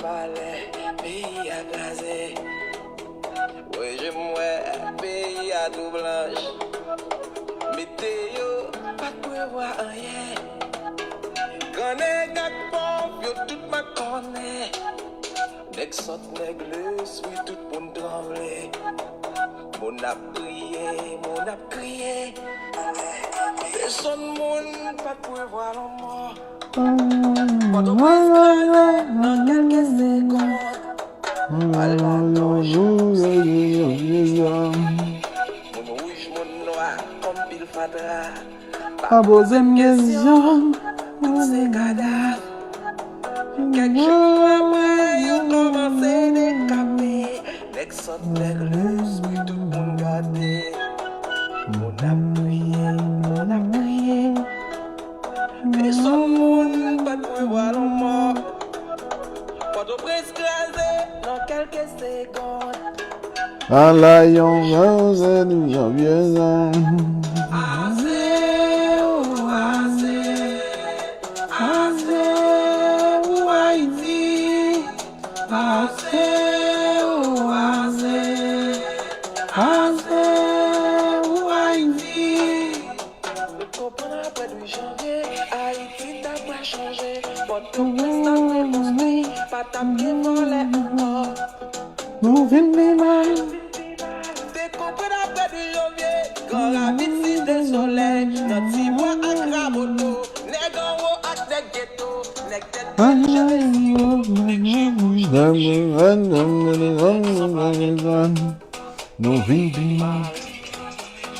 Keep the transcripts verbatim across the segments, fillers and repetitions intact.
Alè, peyi a kraze. Woy, je m wè peyi a tou blanch. Meteo pa t prevwa anyen. Gran nèg ak pòv, yo tout makònen. Nèg sòt, nèg lus, wi, tout moun tranble. Moun ap kriye, moun ap kriye. Pèsonn moun pa t prevwa lanmò. Pòtoprens kraze nan kèlke segonn. Al nan yon jou, moun wouj, moun nwa, kòm pil fatra. Pa poze m kesyon, tout se kadav. Kèk jou apre, yo kòmanse dekape. Nèg sòt, nèg lus, wi, tout moun gade. Moun ap kriye, moun ap kriye. Pèsonn moun pa t prevwa lanmò. Pòtoprens kraze nan kèlke segonn. Ala yon ranse nou janvye sa. Ase, o ase, ase pou Ayiti. Ase, o ase, ase pou Ayiti. Ou konprann apre dous janvye, Ayiti ta pral chanje. Pòtoprens ta rekonstwi, pa t ap gen vòlè ankò. Nou vin pi mal. Te konprann apre dous janvye, Gran Ravin, Site Solèy, nan Tibwa ak Raboto, nèg anwo ak nèg geto, nèg tèt bèl, je me suis nèg je bouge, nèg je bouge. Nou vin pi mal.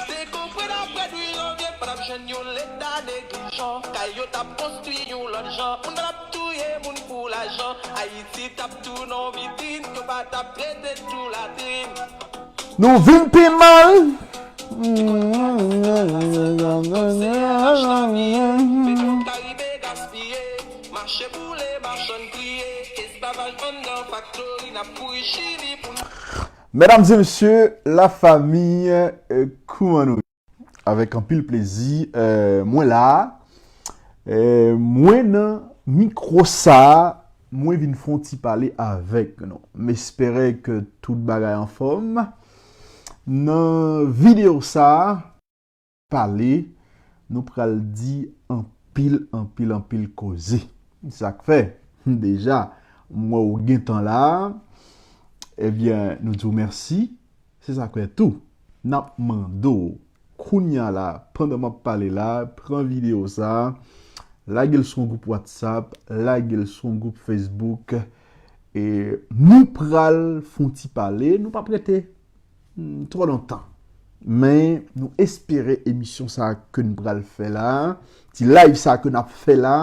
Te konprann apre dous janvye, pa t ap jwenn yon leta neglijan. Kay yo t ap konstwi yon lòt jan. Moun pa t ap touye moun pou lajan. Ayiti t ap tounen yon vitrin. Yo pa t ap trete tou latrin. Nou vin pi mal. Se yon mach lavi, petròl Karibe gaspiye. Mache boule, machann kriye. Esklavaj anndan faktori, n ap kouri Chili pou n Medam e mesye, la fami, eh, kouman nou ye? Avèk anpil plezi, eh, mwen la, eh, mwen nan mikwo sa, mwen vin fè yon ti pale avèk nou. M espere ke tout bagay anfòm. Nan videyo sa, pale, nou pral di anpil, anpil, anpil koze. Sa k fè, deja, m wè w gentan la, ebyen, nou di w mèsi. Se sa k fè tou, n ap mande w, kounye a la, pandan m ap pale la, pran videyo sa, lage l sou yon gwoup WhatsApp, lage l sou yon gwoup Facebook, e nou pral fè yon ti pale, nou p ap rete hmm, twò lontan. Men, nou espere emisyon sa a ke n pral fè la, ti live sa a ke n ap fè la,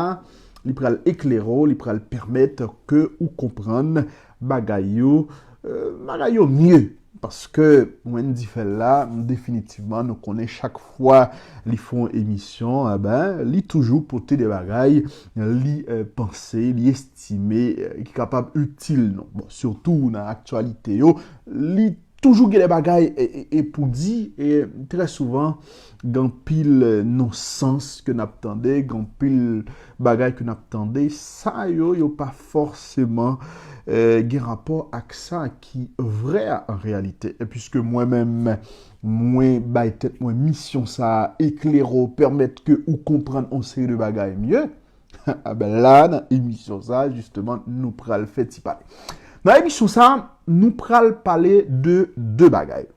li pral eklere w, li pral pèmèt ke ou konprann bagay yo, eh, bagay yo mye. Paske, mwen di fè l la, definitivman, nou konnen chak fwa li fè yon emisyon, eh ben, li toujou pote de bagay, li, eh, panse, li estime, eh, ki kapab itil nou. Bon, sitou nan aktyalite yo, li toujou gen de bagay e, e, e pou di, e trè souvan, gen anpil, eh, nonsans ke n ap tande, gen anpil bagay ke n ap tande, sa yo, yo pa fòseman, eh, gen rapò ak sa ki vrè a an reyalite. E piske mwen menm, mwen bay tèt mwen misyon sa a, eklere w, pèmèt ke ou konprann yon seri de bagay mye, a ben la, nan emisyon sa, jisteman, nou pral fè ti pale. Nan emisyon sa, nou pral pale de de bagay.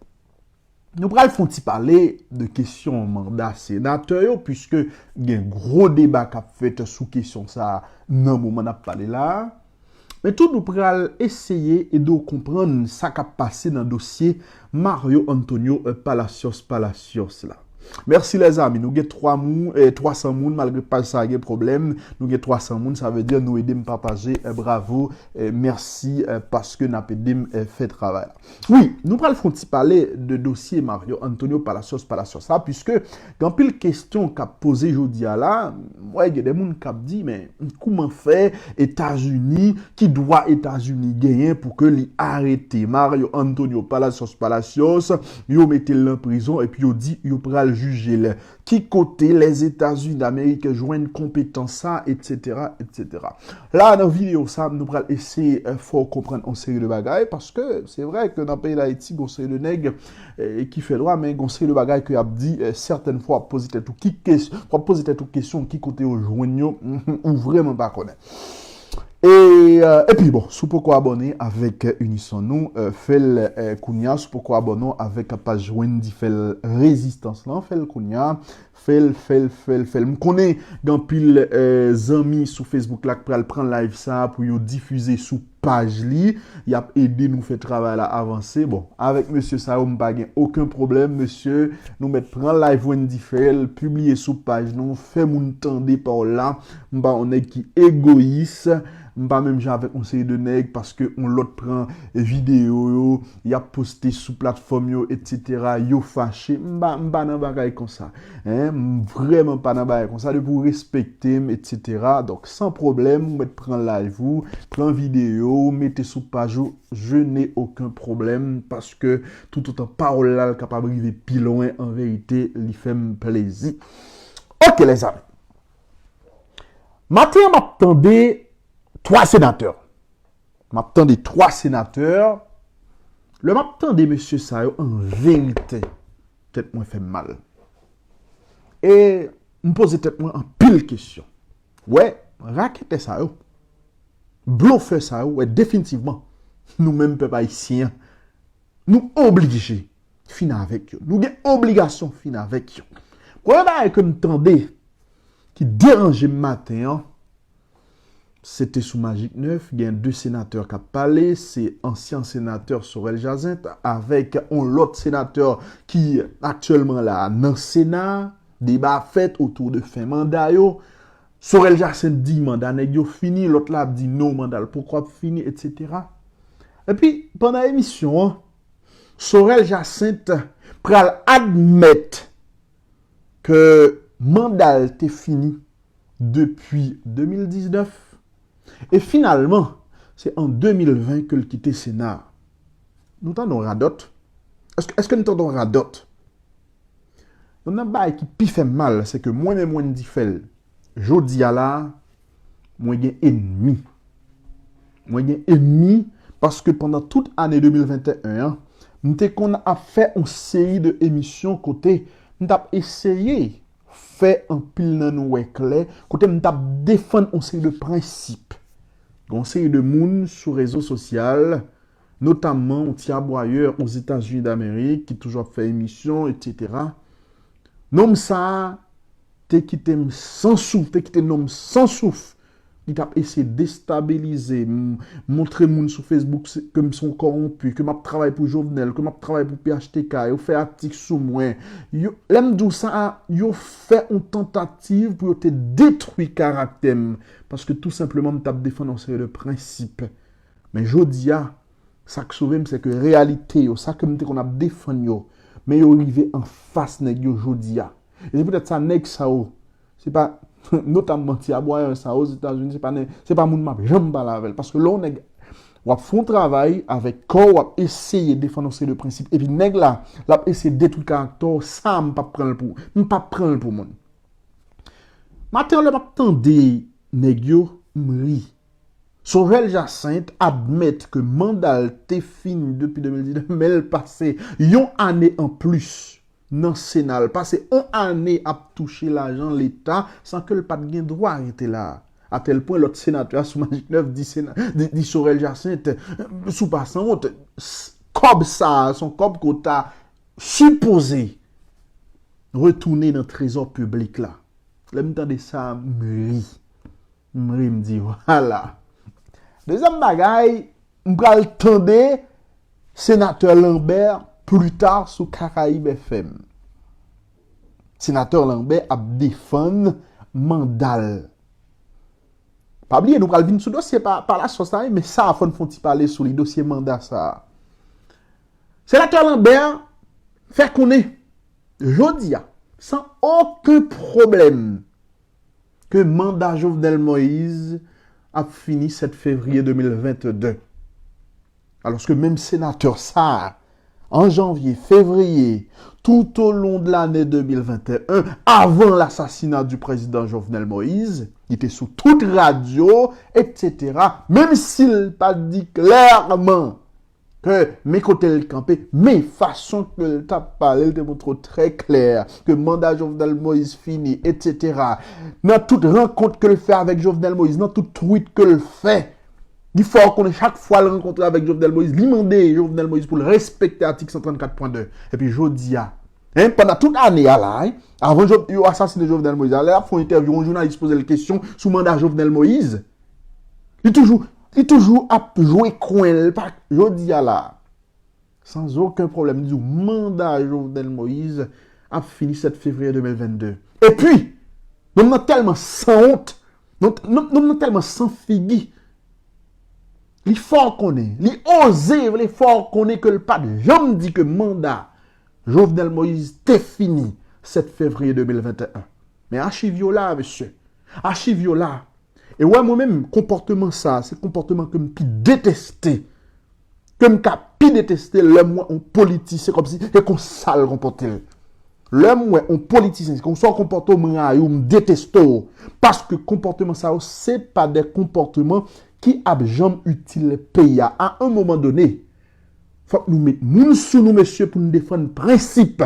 Nou pral fè yon ti pale de kesyon manda senatè yo, piske gen gwo deba k ap fèt sou kesyon sa nan moman n ap pale la. Men tou, nou pral eseye ede w konprann sa k ap pase nan dosye Mario Antonio, eh, Palacios Palacios la. Mèsi lèzami, nou gen twa moun, eh, twa san moun, malgre paj sa a gen pwoblèm, nou gen twa san moun, sa vle di nou ede m pataje, eh, bravo, eh, mèsi, eh, paske n ap ede m, eh, fè travay la. Wi, nou pral fè yon ti pale de dosye Mario Antonio Palacios Palacios la, piske gen anpil kesyon k ap poze jodi a la, m wè gen de moun k ap di, men kouman fè Etazini, ki dwa Etazini genyen pou ke li arete Mario Antonio Palacios Palacios, yo mete l nan prizon epi yo di yo pral jije l. ki kote Lèzetazini Damerik jwenn konpetans sa, etsetera, etsetera. La, nan videyo sa, nou pral eseye, eh, fè w konprann yon seri de bagay, paske se vrè ke nan peyi Dayiti, gon seri de nèg, eh, ki fè lwa, men gon seri de bagay ke y ap di, eh, sètèn fwa, w ap poze tèt ou ki kes-, w ap poze tèt ou kesyon, ki kote yo jwenn yo, ou vrèman pa konnen. E, eh, epi bon, si w poko abòne avèk, eh, Unison Nou, eh, fè l, eh, kounya, si w poko abòne avèk paj Wendy Fèl Rezistans lan, fè l kounya, fè l, fè l, fè l, fè l. M konnen gen anpil, eh, zanmi sou Facebook la k pral pran live sa pou yo difize sou paj li. Y ap ede nou fè travay la avanse. Bon, avèk mesye sa yo, m pa gen okenn pwoblèm, mesye. Nou mèt pran live Wendy Fèl, pibliye sou paj nou, fè moun tande pawòl la. M pa yon nèg ki egoyis. M pa menm jan avèk yon seri de nèg, paske yon lòt pran videyo yo, y ap poste sou platfòm yo, etsetera, yo fache. M pa, m pa nan bagay konsa. Hein, m vrèman pa nan bagay konsa. Depi w respekte m, etsetera. Donk, san pwoblèm, ou mèt pran live ou, pran videyo ou, mete sou paj ou, je n'ai aucun problème, paske toutotan pawòl la, l kapab rive pi lwen, an verite, li fè m plezi. Ok, lèzanmi. Maten an, m ap tande twa senatè. M ap tande twa senatè. Lè m ap tande mesye sa yo, an verite, tèt mwen fè m mal. E m poze tèt mwen anpil kesyon. Wè, raketè sa yo, blofè sa yo, wè, definitivman, nou menm pèp ayisyen an, nou oblije fin avèk yo. Nou gen obligasyon fin avèk yo. Premye bagay ke m tande ki deranje m maten an, se te sou Magik nèf, gen de senatè k ap pale, se ansyen senatè Sorel Jacinthe avèk yon lòt senatè ki aktyèlman la nan Sena, deba fèt otou de fen manda yo. Sorel Jacinthe di manda nèg yo fini, lòt la ap di non, manda l poko ap fini, etsetera. Epi, pandan emisyon an, Sorel Jacinthe pral admèt ke manda l te fini depi de mil diznèf. E finalman, se an de mil ven ke l kite Sena a. Nou tande yon radòt? Èske, èske nou tande yon radòt? Youn nan bagay ki pi fè m mal, se ke mwen menm Wendy Fèl, jodi a la, mwen gen enmi. Mwen gen enmi paske pandan tout ane de mil venteyen an, m te konn ap fè yon seri de emisyon kote m t ap eseye fè anpil nan nou wè klè, kote m t ap defann yon seri de prensip. Gen yon seri de moun sou rezo sosyal, notamman yon ti abwayè Ozetazini Damerik ki toujou ap fè emisyon, etsetera. Nonm sa a te kite m san souf, te kite nonm san souf. Li t ap eseye destabilize m, montre moun sou Facebook se, ke m se yon kòwonpi, ke m ap travay pou Jovenel, ke m ap travay pou P H T K, yo fè atik sou mwen. Yo, lè m di w sa, yo fè yon tantativ pou yo te detwi karaktè m, paske tou senpleman m t ap defann yon seri de prensip. Men jodi a, sa k sove m, se ke reyalite yo, sa ke m te konn ap defann yo, men yo rive anfas nèg yo jodi a. E se poutèt sa, nèg sa yo, se pa, notamman ti abwayè sa yo Ozetazini, se pa nèg, se pa moun m ap janm pale avè l. Paske lè yon nèg, w ap fè yon travay avèk kò w, w ap eseye defann yon seri de prensip, epi nèg la, l ap eseye detwi karaktè w, sa a m p ap pran l pou, m p ap pran l pou moun. Maten an, lè m ap tande nèg yo, m ri. Sorel Jacinthe admèt ke manda l te fini depi de mil diznèf, men l pase yon ane anplis nan Sena. L pase yon ane ap touche lajan Leta san ke l pa t gen dwa rete la a. Atèl pwen lòt senatè a sou Magik nèf di Sena, di, di Sorel Jacinthe, si w pa sanwont, s-, kòb sa a, se yon kòb ke w ta sipoze retounen nan trezò piblik la. Lè m tande sa, m ri. M ri, m di, vwala. Dezyèm bagay, m pral tande senatè Lambert pli ta sou Caraïbes F M. Senatè Lambert ap defann manda l. Pa bliye, nou pral vin sou dosye pa, pa lasòs la, wi, men sa a, fò n fè yon ti pale sou li, dosye manda sa a. Senatè Lambert fè konnen, jodi a, san okenn pwoblèm, ke manda Jovenel Moïse ap fini sèt fevriye de mil vennde. Alòske menm senatè sa a En janvier, février, tout au long de l'année deux mille vingt et un, avant l'assassinat du président Jovenel Moïse, ki te sou tout radyo, et cetera, menm si l pa t di klèman ke men kote l kanpe, men fason ke l t ap pale, l te montre w trè klè ke manda Jovenel Moïse fini, et cetera. Nan tout rankont ke l fè avèk Jovenel Moïse, nan tout tweet ke l fè, li fè w konnen chak fwa l rankontre avèk Jovenel Moïse, li mande Jovenel Moïse pou l respekte atik san trannkat pwen de. Epi jodi a, hein, pandan tout ane a la, hein, avan yo asasinen Jovenel Moïse la, lè l ap fè yon entèvyou, yon jounalis poze l kesyon sou manda Jovenel Moïse, li toujou, li toujou ap jwe kwen l. Pa, jodi a la, sans aucun problème, li di w manda Jovenel Moïse ap fini sèt fevriye de mil vennde. Epi, nonm nan tèlman sanwont, nonm, nonm, nonm nan tèlman san figi, li fè w konnen, li oze vle fè w konnen ke l pa t janm di ke manda Jovenel Moïse te fini sèt fevriye de mil vennde. Men achiv yo la, mesye. Achiv yo la. E wè, mwen menm, konpòtman sa, se konpòtman ke m pi deteste. Ke m ka pi deteste lè m wè yon politisyen kòmsi se konsa l konpòte l. Lè m wè yon politisyen, se konsa w konpòte w, m rayi w, m deteste w. Paske konpòtman sa yo, se pa de konpòtman ki ap janm itil peyi a. A yon moman done, fòk nou met moun sou nou, mesye, pou n defann prensip.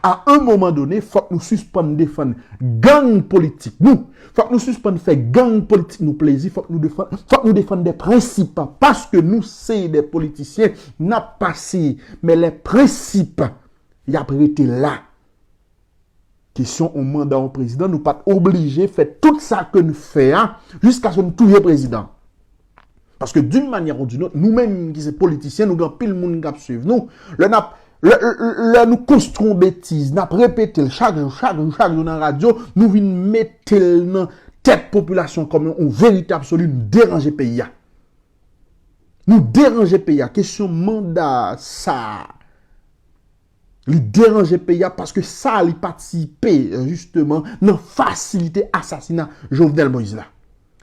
A yon moman done, fòk nou sispann defann gang politik nou. Fòk nou sispann fè gang politik nou plezi. Fòk nou defann, fòk nou defann de prensip. Paske nou se de politisyen, n ap pase. Men lè prensip, y ap rete la. Kesyon yon manda yon prezidan, nou pa t oblije fè tout sa ke n fè a, jiskaske n touye prezidan. Paske d'une manière ou d'une autre, nou menm ki se politisyen, nou gen anpil moun k ap swiv nou. Lè n ap, lè, lè, lè nou konstwi yon betiz, n ap repete l chak jou, chak jou, chak jou nan radyo, nou vin mete l nan tèt popilasyon kòm yon veritab soli, nou deranje peyi a. Nou deranje peyi a. Kesyon manda sa a, li deranje peyi a paske sa li patisipe, jisteman, nan fasilite asasina Jovenel Moïse la.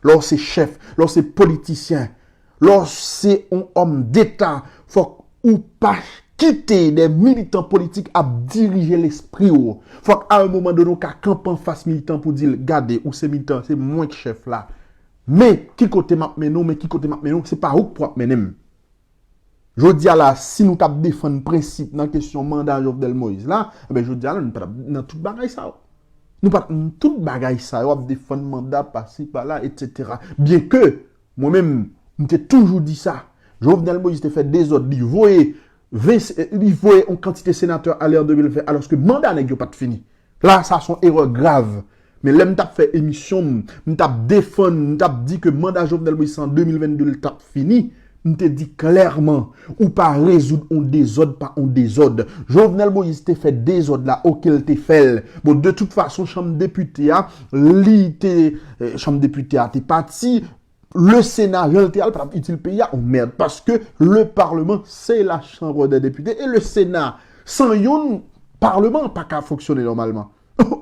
Lè w se chèf, lè w se politisyen, lè w se yon òm deta, fòk ou pa kite de militan politik ap dirije lespri w. Fòk a yon moman done w ka kanpe anfas militan pou di l, gade, ou se militan, se mwen k chèf la. Men ki kote m ap mennen w, men ki kote m ap mennen w, se pa ou k pou ap mennen m. Jodi a la, si nou t ap defann prensip nan kesyon manda Jovenel Moïse la, enben jodi a la, nou pa t ap nan tout bagay sa yo. Nou pa t nan tout bagay sa yo, ap defann manda pasi pala, et cetera. Byenke, mwen menm, m te toujou di sa. Jovenel Moïse te fè dezòd, li voye, ven-, li voye yon kantite senatè ale an de mil ven, alòske manda nèg yo pa t fini. La, sa se yon erè grav. Men lè m t ap fè emisyon m, m t ap defann, m t ap di ke manda Jovenel Moïse an de mil vennde l t ap fini, m te di klèman, ou pa rezoud yon dezòd pa yon dezòd. Jovenel Moïse te fè dezòd la, oke, l te fè l. Bon, de tout fason, chanm depite a, li te, eh, chanm depite a te pati, le Sénat, jan l te al, pa t ap itil peyi a, yon mèd. Paske le Parlement, c'est la Chambre des députés, e le Sénat, san yon, Palman an pa ka fonksyone nòmalman.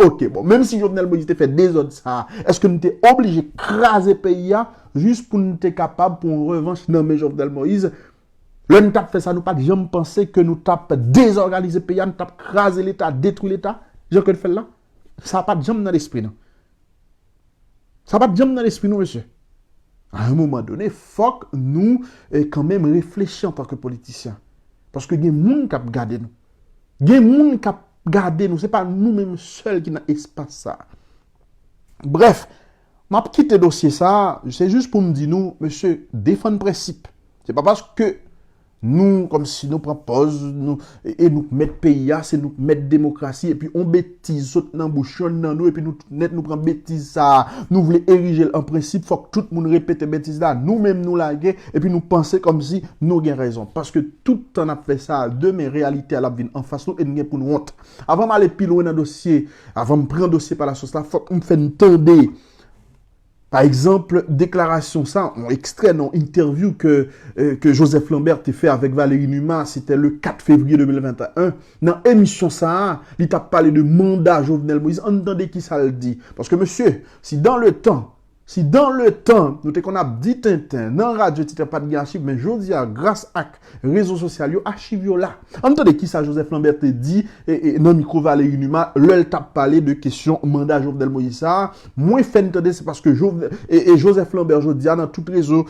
Ok, bon, menm si Jovenel Moïse te fè dezòd sa a, èske nou te oblije kraze peyi a jis pou nou te kapab pran yon revanch nan men Jovenel Moïse? Lè nou t ap fè sa, nou pa t janm panse ke nou t ap dezòganize peyi a, nou t ap kraze Leta, detwi Leta, jan ke n fè l la? Sa pa t janm nan lespri nou. Sa pa t janm nan lespri nou, mesye. A yon moman done, fòk nou, eh, kanmenm reflechi antanke politisyen. Paske gen moun k ap gade nou. Gen moun k ap gade nou. Se pa nou menm sèl ki nan espas sa a. Brèf, m ap kite dosye sa a. Se jis pou m di nou, mesye, defann prensip. Se pa paske nou, kòmsi nou pran pòz, nou, e, e nou k mèt peyi a, se nou k mèt demokrasi, epi yon betiz sot nan bouch yonn nan nou, epi nou tout nèt, nou pran betiz sa a, nou vle erije l an prensip, fòk tout moun repete betiz la, nou menm nou lage, epi nou panse kòmsi nou gen rezon. Paske tout tan n ap fè sa, demen reyalite a l ap vin anfas nou, e n gen pou n wont. Avan m ale pi lwen nan dosye, avan m pran dosye pa lasòs la, fòk m fè n tande Pa egzanp, deklarasyon sa, yon ekstrè nan yon entèvyou ke, eh, ke Joseph Lambert te fè avèk Valéry Numa, se te le kat fevriye de mil venteyen. Nan emisyon sa a, li t ap pale de manda Jovenel Moïse. Ann tande kisa l di. Paske, mesye, si dans le temps, Si dans le temps, nou te konn ap di tenten nan radyo, etsetera, pa t gen achiv, men jodi a, gras ak rezo sosyal yo, achiv yo la. Ann tande kisa Joseph Lambert te di e, e, nan mikwo Valery Numa lè l t ap pale de kesyon manda Jovenel Moïse sa a. Mwen fè n tande, se paske Jove- e, e Joseph Lambert jodi a nan tout rezo,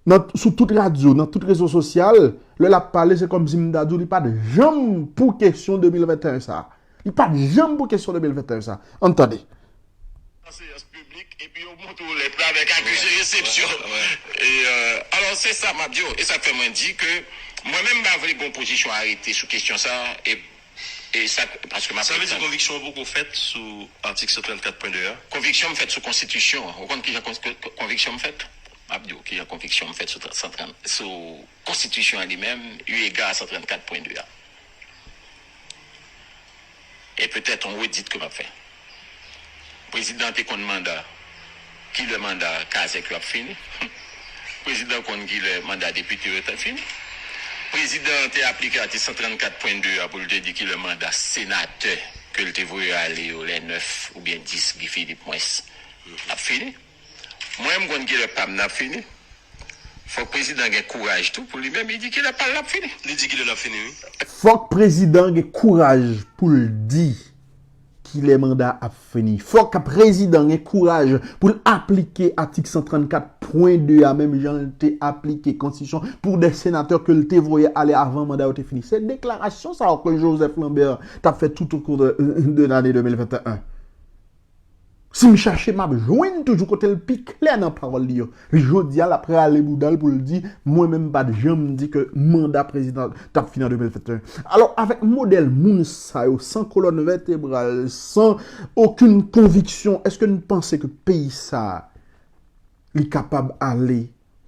nan, sou tout radyo, nan tout rezo sosyal, lè l ap pale, se kòmsi m ta di w li pa t janm pou kesyon de mil venteyen sa a. Li pa t janm pou kesyon de mil venteyen sa a. Ann tande. Seyans piblik, epi yo montre w lèt la avèk akize resepsyon. E, euh, alò, se sa m ap di w, e sa k fè mwen di ke mwen menm m pa vle gon pozisyon arete sou kesyon sa, e, e sa, paske m ap... Sa vle di konviksyon w poko fèt sou atik san trannkat pwen de a? Konviksyon m fèt sou konstitisyon an. Ou konn kijan kon- ko- ko- konviksyon m fèt? M ap di w kijan konviksyon m fèt sou tra- san trant, sou konstitisyon an li menm, eu ega a san trannkat pwen de a. E petèt yon redit ke m ap fè. Prezidan te konn manda, kilè manda kazèk yo ap fini. Prezidan konn kilè manda depite yo t ap fini. Prezidan te aplike atik san trannkat pwen de a pou l te di kilè manda senatè ke l te voye ale yo, lè nèf oubyen dis, Guy Philippe mwens, ap fini. Mwen, m konn kilè pa m nan ap fini. Fòk prezidan gen kouraj tou pou li menm, li di kilè pa l ap fini. Li di kilè l ap fini, wi. Fòk prezidan gen kouraj pou l di kilè manda ap fini. Fòk prezidan gen kouraj pou l aplike atik san trannkat pwen de a, menm jan l te aplike konstitisyon pou de senatè ke l te voye ale avan manda yo te fini. Se deklarasyon sa yo ke Joseph Lambert t ap fè tout au cours de, de lane de mil venteyen. Si m chache, m ap jwenn toujou kote l pi klè nan pawòl li yo. Jodi a, l ap rale bouda l pou l di, mwen menm m pa t janm di ke manda prezidan t ap fini an de mil venteyen. Alò, avèk modèl moun sa yo, san kolòn vètebral, san okenn konviksyon, èske n panse ke peyi sa a, li kapab ale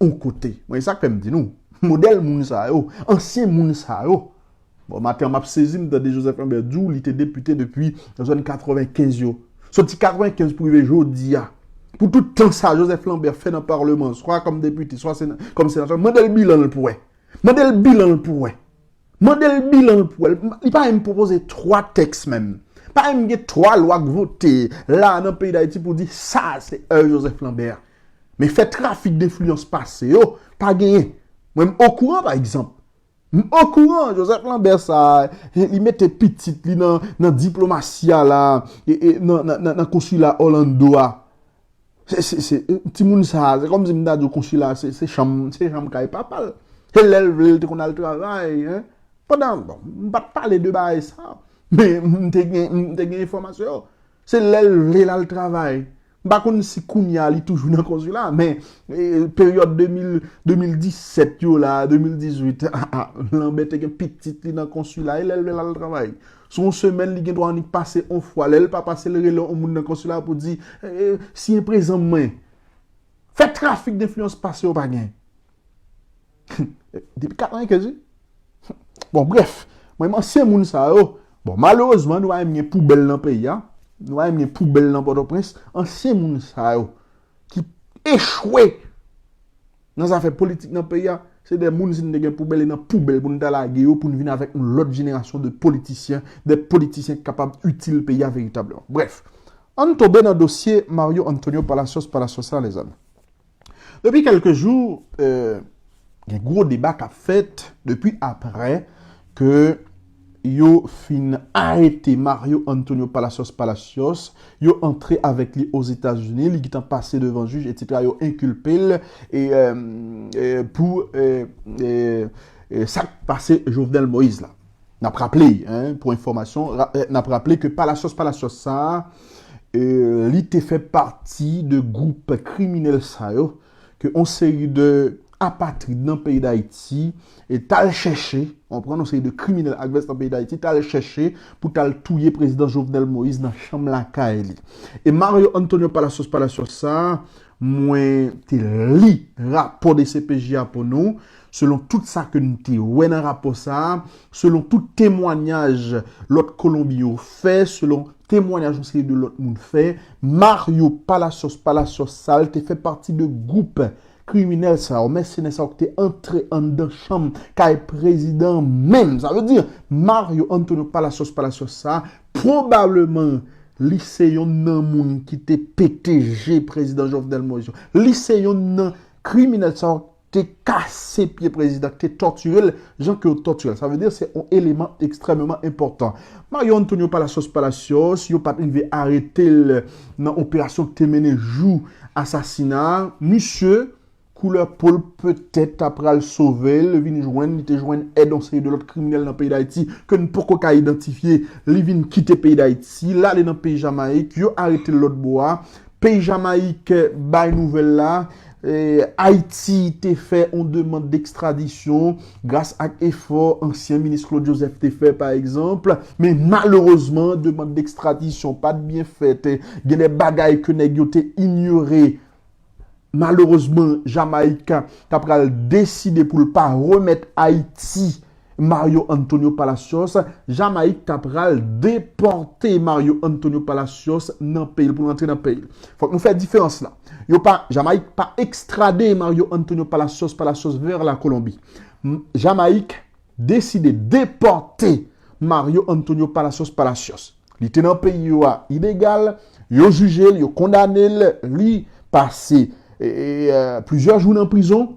yon kote? Mwen, e sa k fè m di nou, modèl moun sa yo, ansyen moun sa yo, bon, maten an, m ap sezi, m tande Joseph Lambert di w li te depite depi nan zòn katrevenkenz yo. Soti katrevenkenz pou rive jodi a. Pou tout tan sa Joseph Lambert fè nan palman, swa kòm depite, swa sena- kòm senatè, mande l bilan l pou wè. Mande l bilan l pou wè. Mande l bilan l pou wè. Li pa menm pwopoze twa tèks menm. Pa menm gen twa lwa k vote la nan peyi Dayiti pou di sa se èv Joseph Lambert. Men fè trafik denfliyans pase yo, pa genyen. Mwen, m okouran, pa egzanp. M okouran, Joseph Lambert sa, li mete pitit li nan, nan diplomasi a la, e, e, nan, nan, nan, nan konsila Orlando a. Se, se, se, e, timoun sa, se kòmsi m ta di w konsila, se, se chanm, se chanm kay papa l. Se lè l vle l te konn al travay, en. Pandan, bon, m pa t pale de bagay sa, men m te gen, m te gen enfòmasyon yo. Se lè l vle l al travay. M pa konn si kounye a li toujou nan konsila, men, e, peryòd de mil, de mil disèt yo la, de mil dizuit, a, a, Lambert te gen pitit li nan konsila, e lè l vle l al travay. Sou yon semèn, li gen dwa annik pase yon fwa. Lè l pa pase, l rele yon moun nan konsila pou di, e, e, siyen prezan mwen. Fè trafik denfliyans pase yo pa gen. Depi katrevenkenz, wi. Bon, brèf, mwen, ansyen moun sa yo, bon, malerezman, nou pa menm gen poubèl nan peyi a, nou pa menm gen poubèl nan Pòtoprens, ansyen moun sa yo ki echwe nan zafè politik nan peyi a, se de moun, si n te gen poubèl, e nan poubèl pou n ta lage yo, pou n vin avèk yon lòt jenerasyon de politisyen, de politisyen ki kapab itil peyi a veritableman. Brèf, ann tonbe nan dosye Mario Antonio Palacios Palacios la, lèzanmi. Depi kèlke jou, euh, gen gwo deba k ap fèt depi aprè ke yo fin arete Mario Antonio Palacios Palacios, yo antre avèk li Ozetazini, li gentan pase devan jij, etsetera, yo enkilpe l, e, euh, e, pou, e, e, e, sa k pase Jovenel Moïse la. N ap raple, en, pou enfòmasyon, ra- eh, n ap raple ke Palacios Palacios sa a, eh, li te fè pati de gwoup kriminèl sa yo, ke yon seri de apatrid nan peyi Dayiti, e t al chèche, w konprann, yon seri de kriminèl ak vès nan peyi Dayiti, t al chèche pou t al touye prezidan Jovenel Moïse nan chanm lakay li. E Mario Antonio Palacios Palacios sa a, mwen te li rapò de C P J a pou nou, selon tout sa ke n te wè nan rapò sa a, selon tout temwanyaj lòt Kolonbyen yo fè, selon temwanyaj yon seri de lòt moun fè, Mario Palacios Palacios sa a, l te fè pati de gwoup kriminèl sa yo, mèsenè sa yo ki te antre anndan chanm kay prezidan menm. Sa vle di, Mario Antonio Palacios Palacios sa a, pwobableman, Li se yonn nan moun ki te pete je prezidan Jovenel Moïse yo. Li se yonn nan kriminèl sa yo ki te kase pye prezidan, ki te tòtire l, jan ke yo tòtire l. Sa vle di se yon eleman ekstrèmeman enpòtan. Mario Antonio Palacios Palacios, yo pa t rive arete l nan operasyon ki te mennen jou asasina a. Misye, koulè po l petèt ta pral sove l, vin jwenn, li te jwenn èd yon seri de lòt kriminèl nan peyi Dayiti ke n poko ka idantifye, li vin kite peyi Dayiti, l ale nan peyi Jamayik, yo arete l lòt bò a. Peyi Jamayik bay nouvèl la, eh, Ayiti te fè yon demann dekstradisyon gras ak efò ansyen minis Claude Joseph te fè, pa egzanp. Men malerezman, demann dekstradisyon pa t byen fèt. Gen de bagay ke nèg yo te inyore. Malerezman, Jamayik ta pral deside pou l pa remèt Ayiti Mario Antonio Palacios. Jamayik ta pral depòte Mario Antonio Palacios nan peyi l, pou l antre nan peyi l. Fòk nou fè diferans la. Yo pa, Jamayik pa ekstrade Mario Antonio Palacios Palacios vè la Kolonbi. M- Jamayik deside depòte Mario Antonio Palacios Palacios. Li te nan peyi yo a ilegal, yo jije l, yo kondane l, li pase e, e, e, plizyè jou nan prizon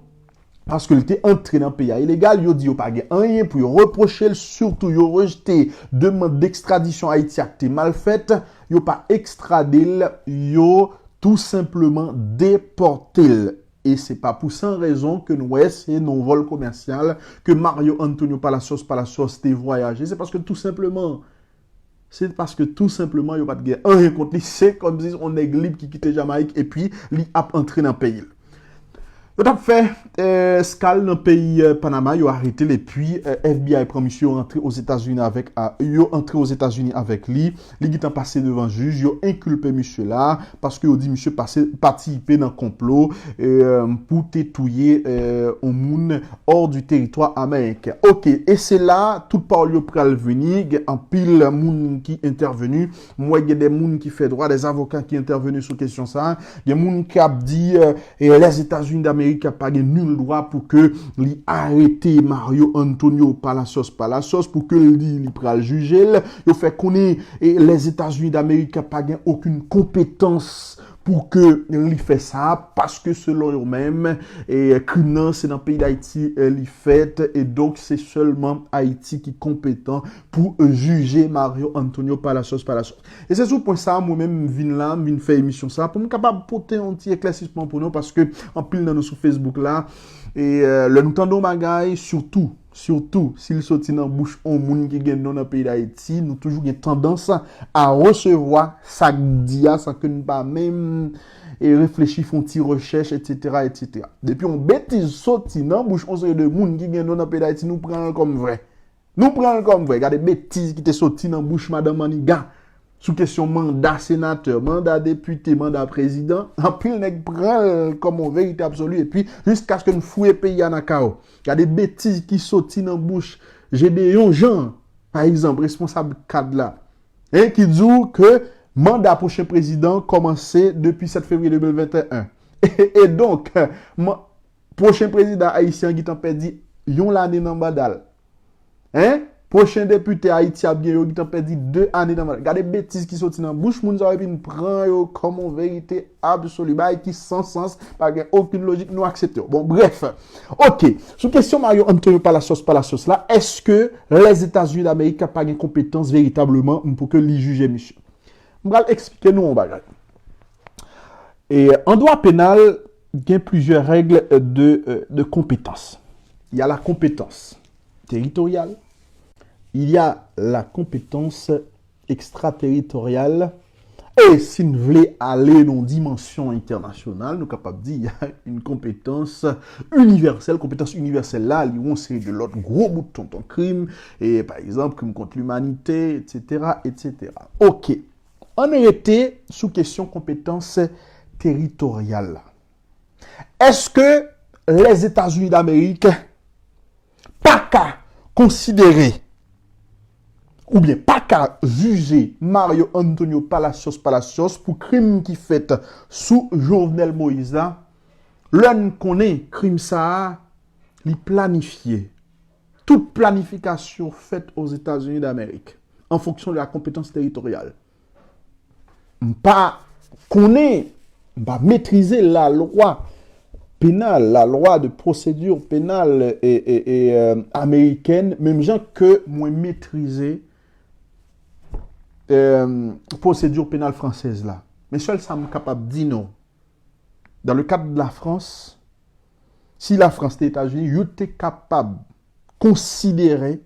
paske li te antre nan peyi a ilegal. Yo di yo pa gen anyen pou yo repwoche l, sitou yo rejte demann dekstradisyon Ayiti a ki te mal fèt. Yo pa ekstrade l, yo tou senpleman depòte l. E se pa pou san rezon ke n wè se nan vòl komèsyal ke Mario Antonio Palacios Palacios te vwayaje. Se paske tou senpleman, se paske tou senpleman yo pa t gen anyen kont li. Se kòmsi se yon nèg lib ki kite Jamayik epi li ap antre nan peyi l. Yo t ap fè eh, eskal nan peyi eh, Panama, yo arete l epi eh, F B I pran misye, yo rantre Ozetazini avèk, a- yo antre Ozetazini avèk li. Li gentan pase devan jij, yo enkilpe misye la, paske yo di misye pase patisipe nan konplo eh, pou te touye eh, yon moun hors du territoire américain. Ok, e se la tout pawòl yo pral vini, gen anpil moun ki entèveni. M wè gen de moun ki fè dwa, de avoka ki entèveni sou kesyon sa. Gen moun k ap di eh, e Lèzetazini Damerik pa gen nil dwa pou ke li arete Mario Antonio Palacios Palacios, pou ke l di li pral jije l. Yo fè konnen e Lèzetazini Damerik pa gen okenn konpetans pou ke li fè sa, paske selon yo menm, e krim nan se nan peyi Dayiti eh, li fèt, e donk se sèlman Ayiti ki konpetan pou eh, jije Mario Antonio Palacios Palacios. E se sou pwen sa a mwen menm m vin la, m vin fè emisyon sa a, pou m kapab pote yon ti eklèsisman pou nou, paske anpil nan nou sou Facebook la, e eh, lè nou tande yon bagay, sitou, sitou si l soti nan bouch yon moun ki gen non nan peyi Dayiti, nou toujou gen tandans a resevwa sa k di a san ke n pa menm e reflechi, fè yon ti rechèch, etsetera, etsetera. Depi yon betiz soti nan bouch yon seri de moun ki gen non nan peyi Dayiti, nou pran l kòm vrè. Nou pran l kòm vrè. Gade betiz ki te soti nan bouch madan Maniga sou kesyon manda senatè, manda depite, manda prezidan. Anpil nèg pran l kòm yon verite absoli epi jiskaske n fouye peyi a nan kawo. Gade betiz ki soti nan bouch Gedeon Jean, pa egzanp, responsab kad la, en, ki di w ke manda pwochen prezidan kòmanse depi sèt fevriye de mil venteyen. E donk, man- pwochen prezidan ayisyen an gentan pèdi yon lane nan manda l. En? Pwochen depite Ayiti ap gen yo gentan pèdi de ane nan manda. Gade betiz ki soti nan bouch moun sa yo epi n pran yo kòm yon verite absoli. Bagay ki san sans, pa gen okenn lojik, nou aksepte yo. Bon, brèf. Ok. Sou kesyon Mario Antonio Palacios Palacios la, èske Lèzetazini Damerik pa gen konpetans veritableman pou ke li jije misye? M pral eksplike nou yon bagay. E an dwa penal, gen plizyè règ de, de konpetans. Il y a la compétence territoriale, il y a la compétence extraterritoriale, e si n vle ale nan yon dimansyon entènasyonal, nou kapab di il y a une compétence universelle. Konpetans inivèsèl la, li yon seri de lòt gwo bout tonton krim, e pa egzanp, krim kont limanite, etsetera, etsetera. Ok. Ann rete sou kesyon konpetans teritoryal la. Èske Lèzetazini Damerik pa ka konsidere oubyen pa ka jije Mario Antonio Palacios Palacios pou krim ki fèt sou Jovenel Moïse la, lè n konnen krim sa a, li planifye. Tout planifikasyon fèt Ozetazini Damerik, an fonksyon de la konpetans teritoryal. m pa konnen, m pa metrize lalwa penal, lalwa de procédure pénale e, e, e, euh, américaine, menm jan ke mwen metrize euh, procédure pénale française la. Men sèl sa m kapab di nou, dans le cadre de la France, si la France te Etazini, yo te kapab konsidere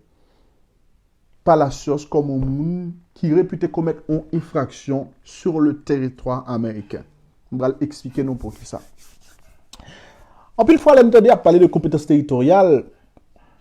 Palacios kòm yon moun ki repite komèt yon enfraksyon sur le territoire américain. M pral eksplike nou poukisa. Anpil fwa, lè n tande ap pale de konpetans teritoryal,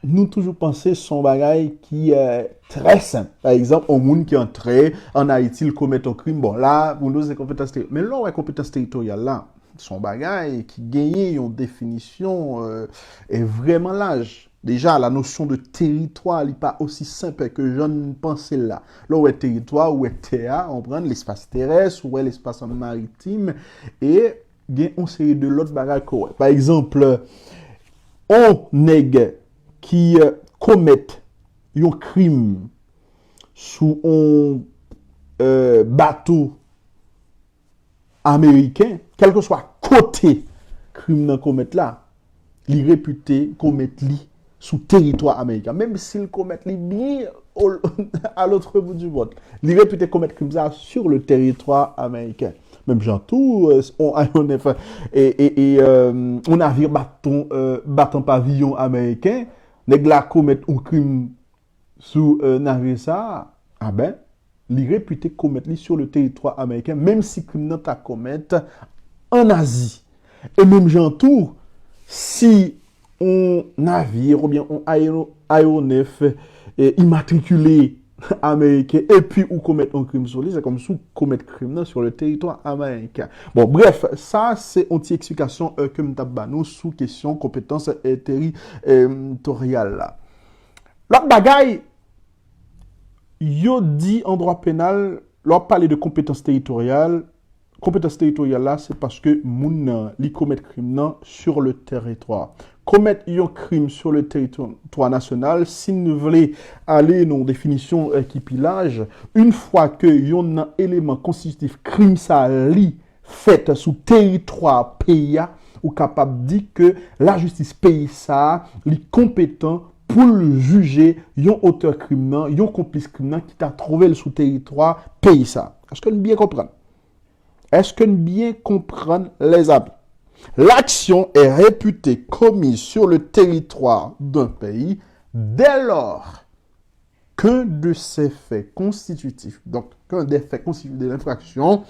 nou toujou panse se yon bagay ki euh, trè senp. Pa egzanp, yon moun ki antre ann Ayiti, l komèt yon krim, bon, la, pou nou, se konpetans teritoryal. Men lè w wè konpetans teritoryal la, se yon bagay ki genyen yon definisyon euh, e vrèman laj. Deja, la notion de teritwa, li pa osi senp ke jan n panse l la. Lè w wè teritwa, ou wè tè a, w konprann, lespas terès, ou wè lespas maritim, e gen yon seri de lòt bagay ke w wè. Pa egzanp, yon nèg ki euh, komèt yon krim sou yon euh, bato ameriken, kèlkeswa kote krim nan komèt la, li repite komèt li sou teritwa ameriken. Menm si l komèt li byen o- à l'autre bout du monde, li repite komèt krim sa sur le territoire américain. Menm jan tou, euh, on aéronef, e, e, e, euh, on navir baton, euh, batan paviyon ameriken, nèg la komèt yon krim sou euh, navir sa a, a ben, li repite komèt li sur le territoire américain, menm si krim nan ta komèt ann Azi. E menm jan tou, si yon navir oubyen yon aero- aéronef eh, imatrikile ameriken epi ou komèt yon krim sou li, se kòmsi ou komèt krim nan sur le territoire américain. Bon, bref, sa se yon ti eksplikasyon eh, ke m t ap ba nou sou kesyon konpetans eh, teritoryal la. Lòt bagay, yo di an dwa penal, lè w ap pale de konpetans teritoryal, konpetans teritoryal la, se paske moun nan, li komèt krim nan sur le territoire. Komèt yon krim sur le territoire national, si n vle ale nan yon definisyon eh, ki pi laj, yon fwa ke yonn nan eleman konstititif krim sa li fèt sou teritwa peyi a, ou kapab di ke lajistis peyi sa a, li konpetan pou l jije yon otè krim nan, yon konplis krim nan ki ta twouve l sou teritwa peyi sa a. Èske n byen konprann? Èske n byen konprann, lèzami? L'action est réputée commise sur le territoire d'un pays dès lors qu'un de ses faits constitutifs, donc qu'un des faits constitutifs de l'infraction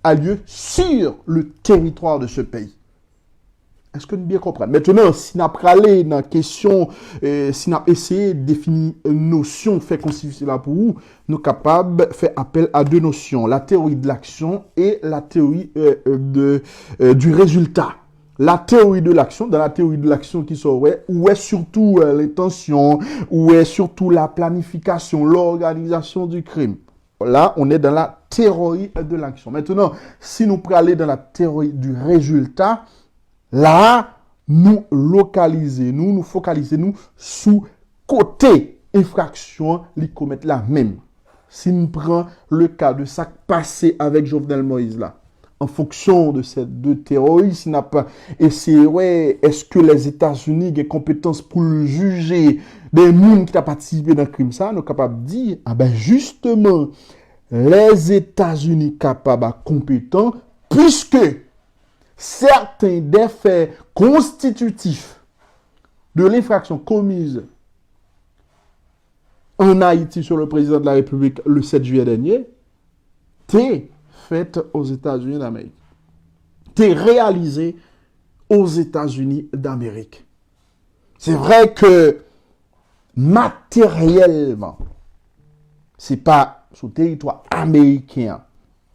a lieu sur le territoire de ce pays. Èske n byen konprann? Mentnan, si n ap prale nan kesyon, eh, si n ap eseye defini nosyon fè konstititif la pou ou, nou kapab fè apèl a de nosyon, la théorie de l'action et la théorie eh, de, eh, du résultat. La théorie de l'action, dans la théorie de l'action ki sa w wè, ou wè surtout eh, l'intention, ou wè surtout la planification, l'organisation du crime. Là, on est dans la théorie de l'action. Maintenant, si nou prale dans la théorie du résultat, la, nou lokalize nou, nou fokalize nou sou kote enfraksyon an li komèt la menm. Si n pran le ka de sa k pase avèk Jovenel Moïse la, an fonksyon de sèt de tewori, si n ap eseye wè èske Lèzetazini gen konpetans pou l jije de moun ki ta patisipe nan krim sa, nou kapab di, a ben jisteman, Lèzetazini kapab ak konpetan, puiske certains des faits constitutifs de l'infraction commise en Haïti sur le président de la République le sept juillet dernier, te fèt Ozetazini Damerik. Te reyalize Ozetazini Damerik. Se vre ke materyèlman, se pa sou teritwa ameriken an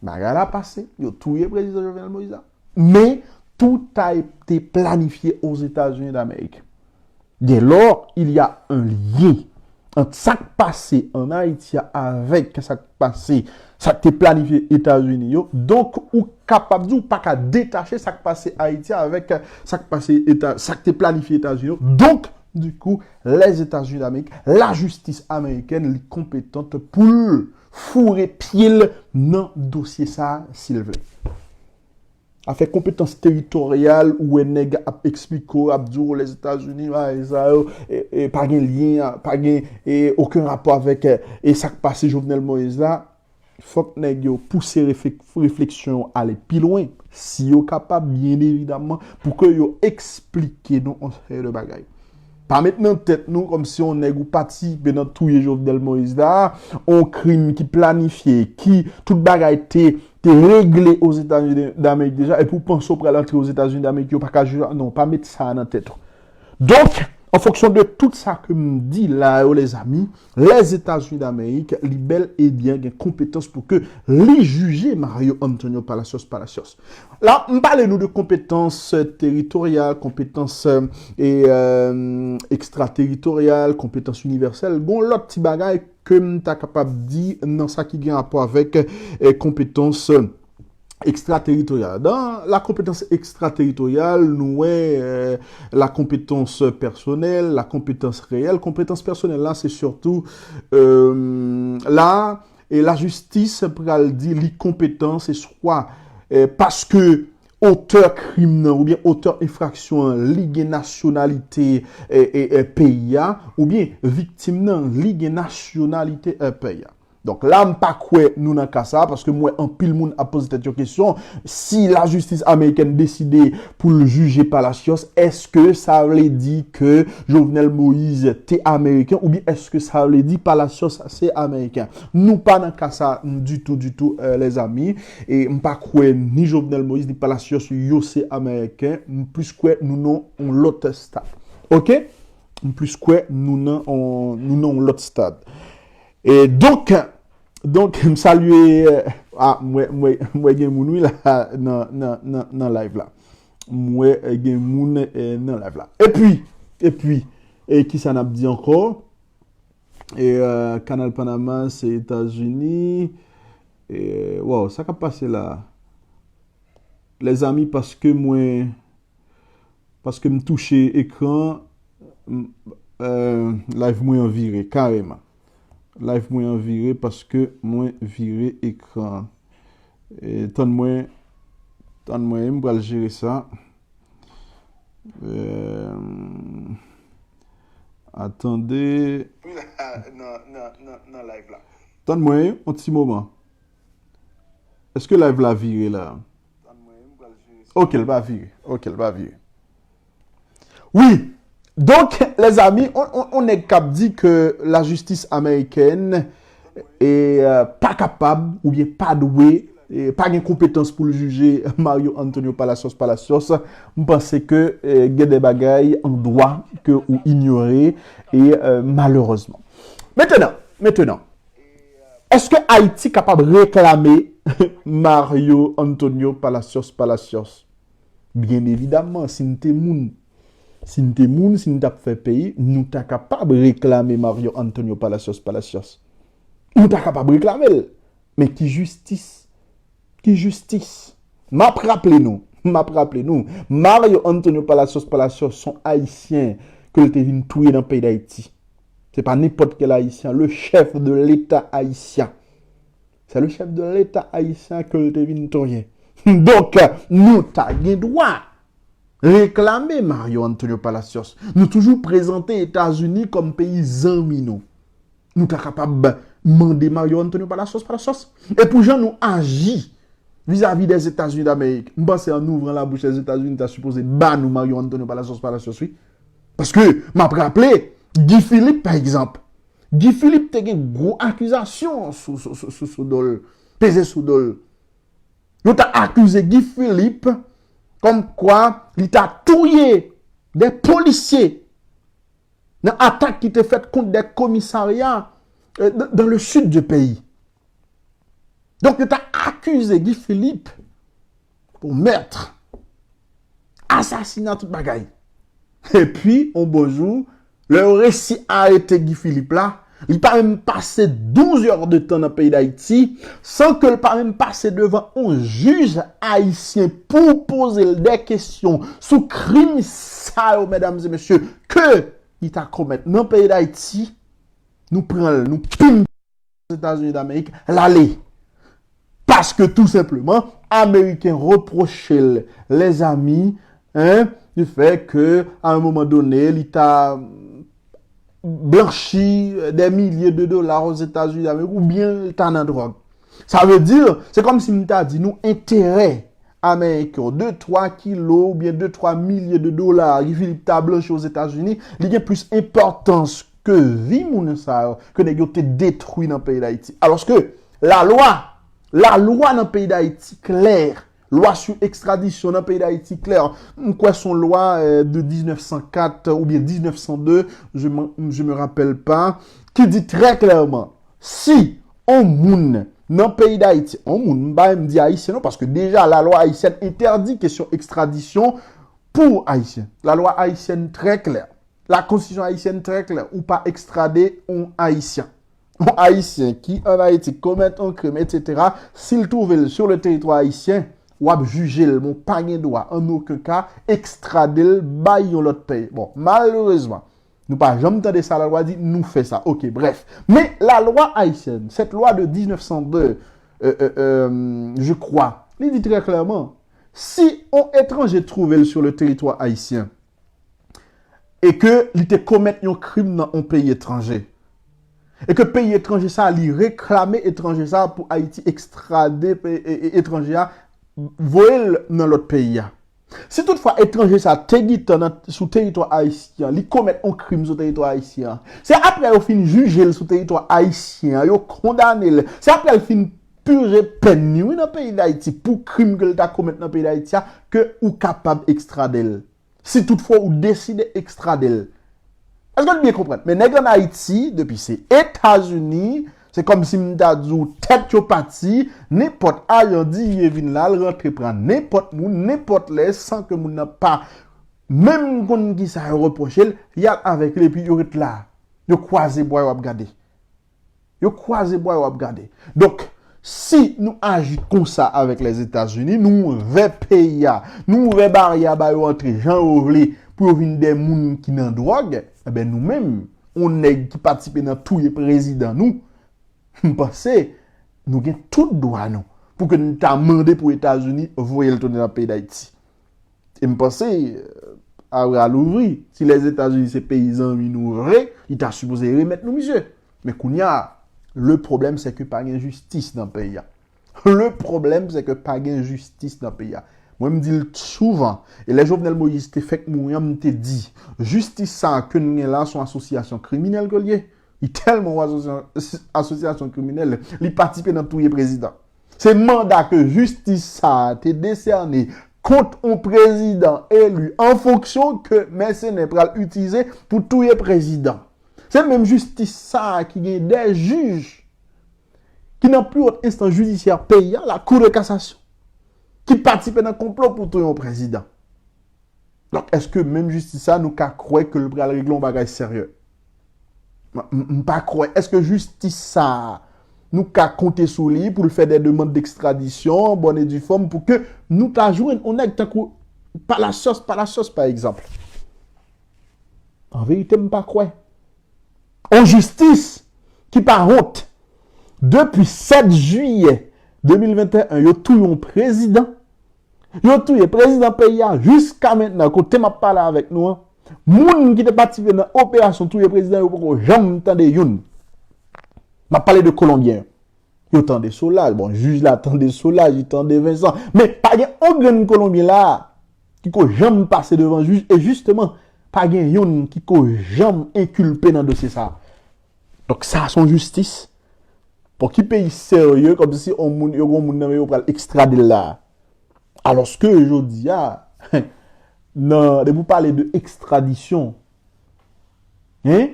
bagay la pase, yo touye prezidan Jovenel Moïse la, men tout a été planifié aux États-Unis d'Amérique. Dès lors, il y a un lien ant sa k pase ann Ayiti a avèk sa k pase, sa k te planifye Etazini yo. Donk, ou kapab di ou pa ka detache sa k pase Ayiti a avèk sa k pase Eta, sa k te planifye Etazini yo. Donk, dikou, Lèzetazini Damerik, lajistis amerikèn, li konpetant pou l foure pye l nan dosye sa a, silvouplè. Afè konpetans teritoryal, ou wè nèg ap eksplike w, ap di w Lèzetazini, bagay sa yo, e, e, pa gen lyen, pa gen, e, okenn rapò avèk, e, e sa k pase Jovenel Moïse la. Fòk nèg yo pouse refle-, refleksyon yo ale pi lwen, si yo kapab, byen evidaman, pou ke yo eksplike nou yon seri de bagay. Pa met nan tèt nou kòmsi yon nèg ou patisipe nan touye Jovenel Moïse la, yon krim ki planifye, ki tout bagay te, te regle Ozetazini Damerik deja, epi w panse w pral antre Ozetazini Damerik, yo pa ka jije, non, pa met sa nan tèt ou. Donk, an fonksyon de tout sa ke m di la yo, lèzami, Lèzetazini Damerik, li bèl e byen gen konpetans pou ke li jije Mario Antonio Palacios Palacios. La, m pale nou de konpetans teritoryal, konpetans, e, e, ekstrateritoryal, konpetans inivèsèl. Gon lòt ti bagay ke m ta kapab di nan sa ki gen rapò avèk, e, konpetans ekstrateritoryal. Dan la konpetans ekstrateritoryal, nou wè, e, la konpetans pèsonèl, la konpetans reyèl. Konpetans pèsonèl la, se sitou, e, la, e lajistis pral di li konpetan, se swa, e, paske otè krim nan oubyen otè enfraksyon an, li gen nasyonalite, e, e, e, peyi a, oubyen viktim nan, li gen nasyonalite, e, peyi a. Donk la, m pa kwè nou nan ka sa a, paske m wè anpil moun ap poze tèt yo kesyon, si lajistis amerikèn deside pou l jije Palacios, èske sa vle di ke Jovenel Moïse te ameriken, oubyen èske sa vle di Palacios se ameriken? Nou pa nan ka sa a ditou, ditou, e, lèzami. E m pa kwè ni Jovenel Moïse ni Palacios yo se ameriken. M plis kwè nou nan yon lòt stad. Oke? M plis kwè nou nan yon, nou nan yon lòt stad. E donk, donk, m salye, e, a, m wè, m wè, m wè gen moun, wi, la, nan, nan, nan, nan live la. M wè, e, gen moun, e, nan live la. Epi, epi, e, kisa n ap di ankò? E, e, Kanal Panama, se Etazini. E, waw, sa k ap pase la? Lèzami, paske mwen, paske m touche ekran, m, e, live mwen an vire, kareman. Live mwen an vire paske mwen vire ekran. E, tann mwen, tann mwen, m pral jere sa. E, atande. Wi, la, nan, nan, nan, nan live la. Tann mwen, yon ti moman. Èske live la vire la? Ok, l pa vire. Ok, l pa vire. Wi. Donk, lèzami, on, on, on nèg k ap di ke lajistis amerikèn, e, e, pa kapab oubyen pa dwe, e, pa gen konpetans pou l jije Mario Antonio Palacios Palacios, m panse ke, e, gen de bagay an dwa ke ou inyore, e, e, malerezman. Mentenan, mentenan, èske Ayiti kapab reklame Mario Antonio Palacios Palacios? Byen evidaman, si n te moun, si n te moun, si n t ap fè peyi, nou ta kapab reklame Mario Antonio Palacios Palacios. Nou ta kapab reklame l. Men ki jistis? Ki jistis? M ap raple nou, m ap raple nou, Mario Antonio Palacios Palacios se yon Ayisyen ke l te vin touye nan peyi Dayiti. Se pa nenpòt kèl Ayisyen, le chef de l'État haïtien. C'est le chef de l'État haïtien ke l te vin touye. Donk, nou ta gen dwa reklame Mario Antonio Palacios. Nou toujou prezante Etazini kòm peyi zanmi nou. Nou ta kapab mande Mario Antonio Palacios Palacios. E pou jan nou aji vizavi dèzetazini damerik, m panse an ouvran labouch Lèzetazini ta sipoze ba nou Mario Antonio Palacios Palacios, wi. Paske, m ap raple, Guy Philippe, pa egzanp, Guy Philippe te gen gwo akizasyon sou, sou, sou, sou, sou do l, peze sou do l. Yo ta akize Guy Philippe kòmkwa li ta touye de polisye nan atak ki te fèt kont de komisarya, euh, dans, dans le sud du pays. Donk, yo ta akize Guy Philippe pou mèt, asasina, tout bagay. Epi, yon bon jou, lè yo resi arete Guy Philippe la, li pa menm pase douz è de tan nan peyi Dayiti, san ke l pa menm pase devan yon jij ayisyen pou poze l de kesyon sou krim sa yo, medam e mesye, ke li ta komèt nan peyi Dayiti. Nou pran l, nou pim Ozetazini Damerik, l ale. Paske tou senpleman, Ameriken repwoche l, lèzami, hein, du fait que, à un moment donné, li ta blanchi des milliers de dollars aux États-Unis d'Amérique, oubyen li ta nan dwòg. Sa vle di, se kòmsi m ta di nou enterè ameriken yo, de twa kilo oubyen de twa milye de dola Guy Philippe ta blanchi Ozetazini, li gen plis enpòtans ke vi moun sa yo, ke nèg yo te detwi nan peyi Dayiti. Alòske lalwa, lalwa nan peyi Dayiti klè. Lwa sou ekstradisyon nan peyi Dayiti klè. M kwè se yon lwa, euh, de diznèf san kat oubyen diznèf san de, je me, je me rappelle pas, ki di trè klèman, si yon moun nan peyi Dayiti, yon moun, m pa menm di ayisyen non, paske deja lalwa ayisyèn entèdi kesyon ekstradisyon pou ayisyen. Lalwa ayisyèn trè klè. La konstitisyon ayisyèn trè klè. Ou pa ekstrade yon ayisyen. Yon ayisyen ki ann Ayiti komèt yon krim, etsetera, si l twouve l sur le territoire haïtien, w ap jije l, men w pa gen dwa, an okenn ka, ekstrade l bay yon lòt peyi. Bon, malerezman, nou pa janm tande sa lalwa di, nou fè sa. Oke, brèf. Men lalwa ayisyèn, cette loi de diznèf san de, euh, euh, euh, je crois, li di trè klèman, si yon etranje twouve l sur le territoire haïtien, e ke li te komèt yon krim nan yon peyi etranje, e ke peyi etranje sa a, li reklame etranje sa a pou Ayiti ekstrade pe-, e, e, etranje a, voye l nan lòt peyi a. Si toutfwa etranje sa a te gentan nan, sou teritwa ayisyen an, li komèt yon krim sou teritwa ayisyen an, se apre yo fin jije l sou teritwa ayisyen an, yo kondane l, se apre l fin pije pèn li, wi, nan peyi Dayiti pou krim ke l ta komèt nan peyi Dayiti a, ke ou kapab ekstrade l. Si toutfwa ou deside ekstrade l. Èske n byen konprann? Men nèg ann Ayiti, depi se Etazini, se kòmsi m ta di w tèt yo pati, nenpòt ajan diye vin la, l rantre pran nenpòt moun, nenpòt lè, san ke moun nan pa menm konn kisa yo repwoche l, y al avèk li epi yo ret la. Yo kwaze bra yo ap gade. Yo kwaze bra yo ap gade. Donk, si nou aji konsa avèk Lèzetazini, nou ouvè peyi a, nou ouvè baryè a ba yo antre jan yo vle pou yo vin de moun ki nan dwòg, enben nou menm, yon nèg ki patisipe nan touye prezidan nou, m panse nou gen tout dwa nou pou ke nou ta mande pou Etazini voye l tounen nan peyi Dayiti. E m panse, euh, a bra louvri, si Lèzetazini se peyi zanmi nou vre, li ta sipoze remèt nou misye. Men kounye a, le problème c'est que pa gen jistis nan peyi a. Le problème c'est que pa gen jistis nan peyi a. Mwen m di l souvan, e lè Jovenel Moïse te fèk mouri an, m te di, jistis sa a ke n gen la, se yon asosyasyon kriminèl ke l ye. Li tèlman yon asosya-, asosyasyon kriminèl, li patisipe nan touye prezidan. Se manda ke jistis sa a te desène kont yon prezidan eli an fonksyon ke mèsenè pral itilize pou touye prezidan. Se menm jistis sa a ki gen de jij ki nan pli wòt enstans jidisyè peyi a, la Cour de cassation, ki patisipe nan konplo pou touye yon prezidan. Donk, èske menm jistis sa, nou ka kwè ke l pral regle yon bagay serye? M, m, m pa kwè. Èske jistis sa, nou ka konte sou li pou l fè de demann dekstradisyon, bonne et due forme, pou ke nou ta jwenn yon nèg tankou Palacios, Palacios, pa egzanp? An verite, m pa kwè. Yon jistis ki pa wont. Depi sèt jiyè de mil venteyen, yo touye yon prezidan. Yo touye prezidan peyi a jiska mentnan, kote m ap pale avèk nou an. Moun ki te patisipe nan operasyon touye prezidan yo poko janm tande youn. M ap pale de Kolonbyen yo. Yo tande Solaj. Bon, jij la tande Solaj, li tande Vincent. Men pa gen yon grenn Kolonbyen la ki ko janm pase devan jij. E jisteman, pa gen youn ki ko janm enkilpe nan dosye sa. Donk sa se yon jistis? Bon, ki peyi serye, kòmsi yon moun, yo gen yon moun nan men yo pral ekstrade l la? Alòske jodi a, nan, depi w pale de ekstradisyon, hein,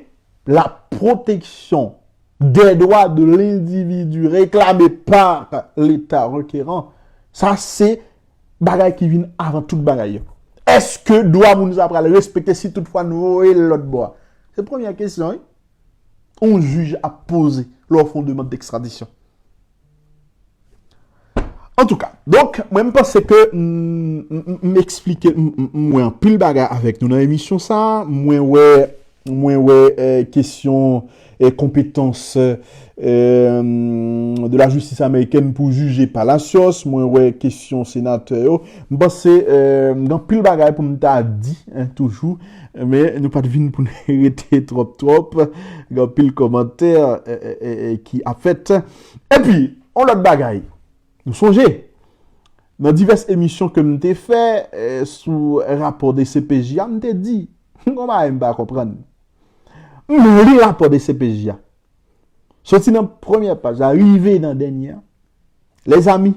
la protection des droits de l'individu réclamés par l'État requérant, sa se bagay ki vin avan tout bagay yo. Èske dwa moun sa pral respekte si toutfwa n voye l lòt bò a? Se premyè kesyon, wi. Yon jij ap poze lè w fè yon demann dekstradisyon. Antouka, donk, mwen m panse ke m, m, m, m eksplike, m, m, m wè anpil bagay avèk nou nan emisyon sa a. Mwen wè mwen wè eh, kesyon eh, konpetans eh, de la jistis amerikèn pou jije Palacios, mwen wè kesyon senatè yo. M panse eh, gen anpil bagay pou m ta di eh, toujou, men nou pa t vin pou n rete twòp twòp. Gen anpil kòmantè eh, eh, eh, eh, ki ap fèt. Epi, yon lòt bagay, nou sonje, nan divès emisyon ke m te fè eh, sou rapò de C P J a, m te di, gon bagay m pa konprann. M li rapò de C P J a. Soti nan premyè paj la, rive nan dènye a. Lèzami,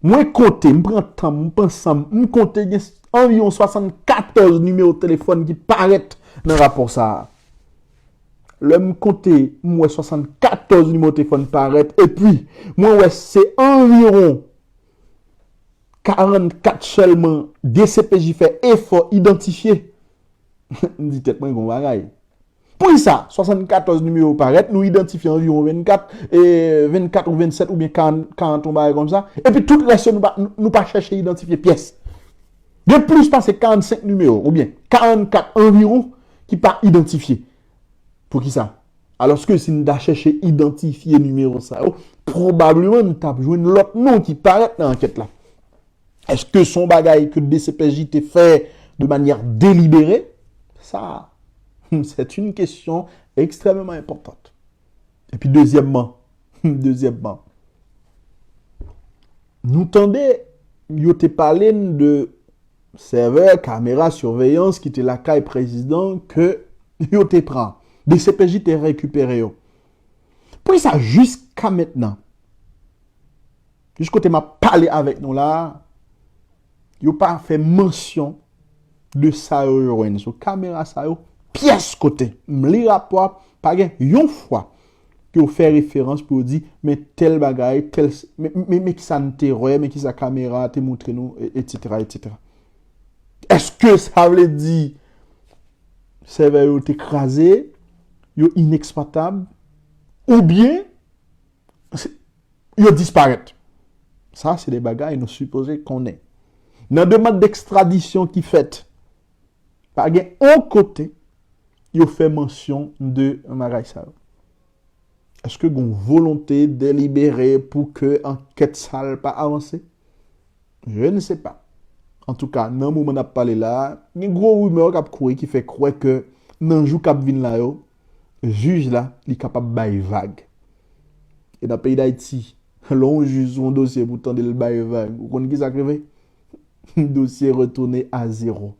mwen konte, m pran tan m, m pran san m, m konte gen anviwon swasannkatòz nimewo telefòn ki parèt nan rapò sa a. Lè m konte, m wè swasannkatòz nimewo telefòn parèt, epi mwen wè se anviwon karannkat sèlman D C P J fè efò idantifye. M di tèt mwen gon bagay. Poukisa swasannkatòz nimewo parèt, nou idantifye anviwon vennkat, e, vennkat ou vennsèt oubyen karant, karant yon bagay konsa, epi tout rès yo nou pa, nou pa chèche idantifye pyès. Gen plis pase karannsenk nimewo oubyen karannkat anviwon ki pa idantifye. Poukisa? Alòske si n ta chèche idantifye nimewo sa yo, pwobableman n t ap jwenn lòt non ki parèt nan ankèt la. Èske se yon bagay ke D C P J te fè de manyè delibere? Sa, c'est une question extrêmement importante. Epi dezyèmman, dezyèmman, nou tande yo te pale n de sèvè, kamera siveyans ki te lakay prezidan ke yo te pran. D C P J te rekipere yo. Poukisa jiska mentnan, jis kote m ap pale avèk nou la a, yo pa fè mansyon de sa yo jwenn sou kamera sa yo, pyès kote. M li rapò a, pa gen yon fwa ke yo fè referans pou yo di, men tèl bagay, tèl, men, men, men kisa n te wè, men kisa kamera a te montre nou, e- etsetera, etsetera. Èske sa vle di sèvè yo te kraze, yo inèksplwatab, oubyen se- yo disparèt? Sa, se de bagay nou sipoze konnen. Nan demann dekstradisyon ki fèt, pa gen yon kote yo fè mansyon de bagay sa yo. Èske gen yon volonte delibere pou ke ankèt sa l pa avanse? Je ne sais pas. Antouka, nan moman n ap pale la a, gen gwo rimè k ap kouri ki fè kwè ke nan jou k ap vin la yo, jij la, li kapab bay vag. E nan peyi Dayiti, lè yon jij sou yon dosye pou tande l bay vag, ou konn kisa k rive? Dosye retounen a zewo.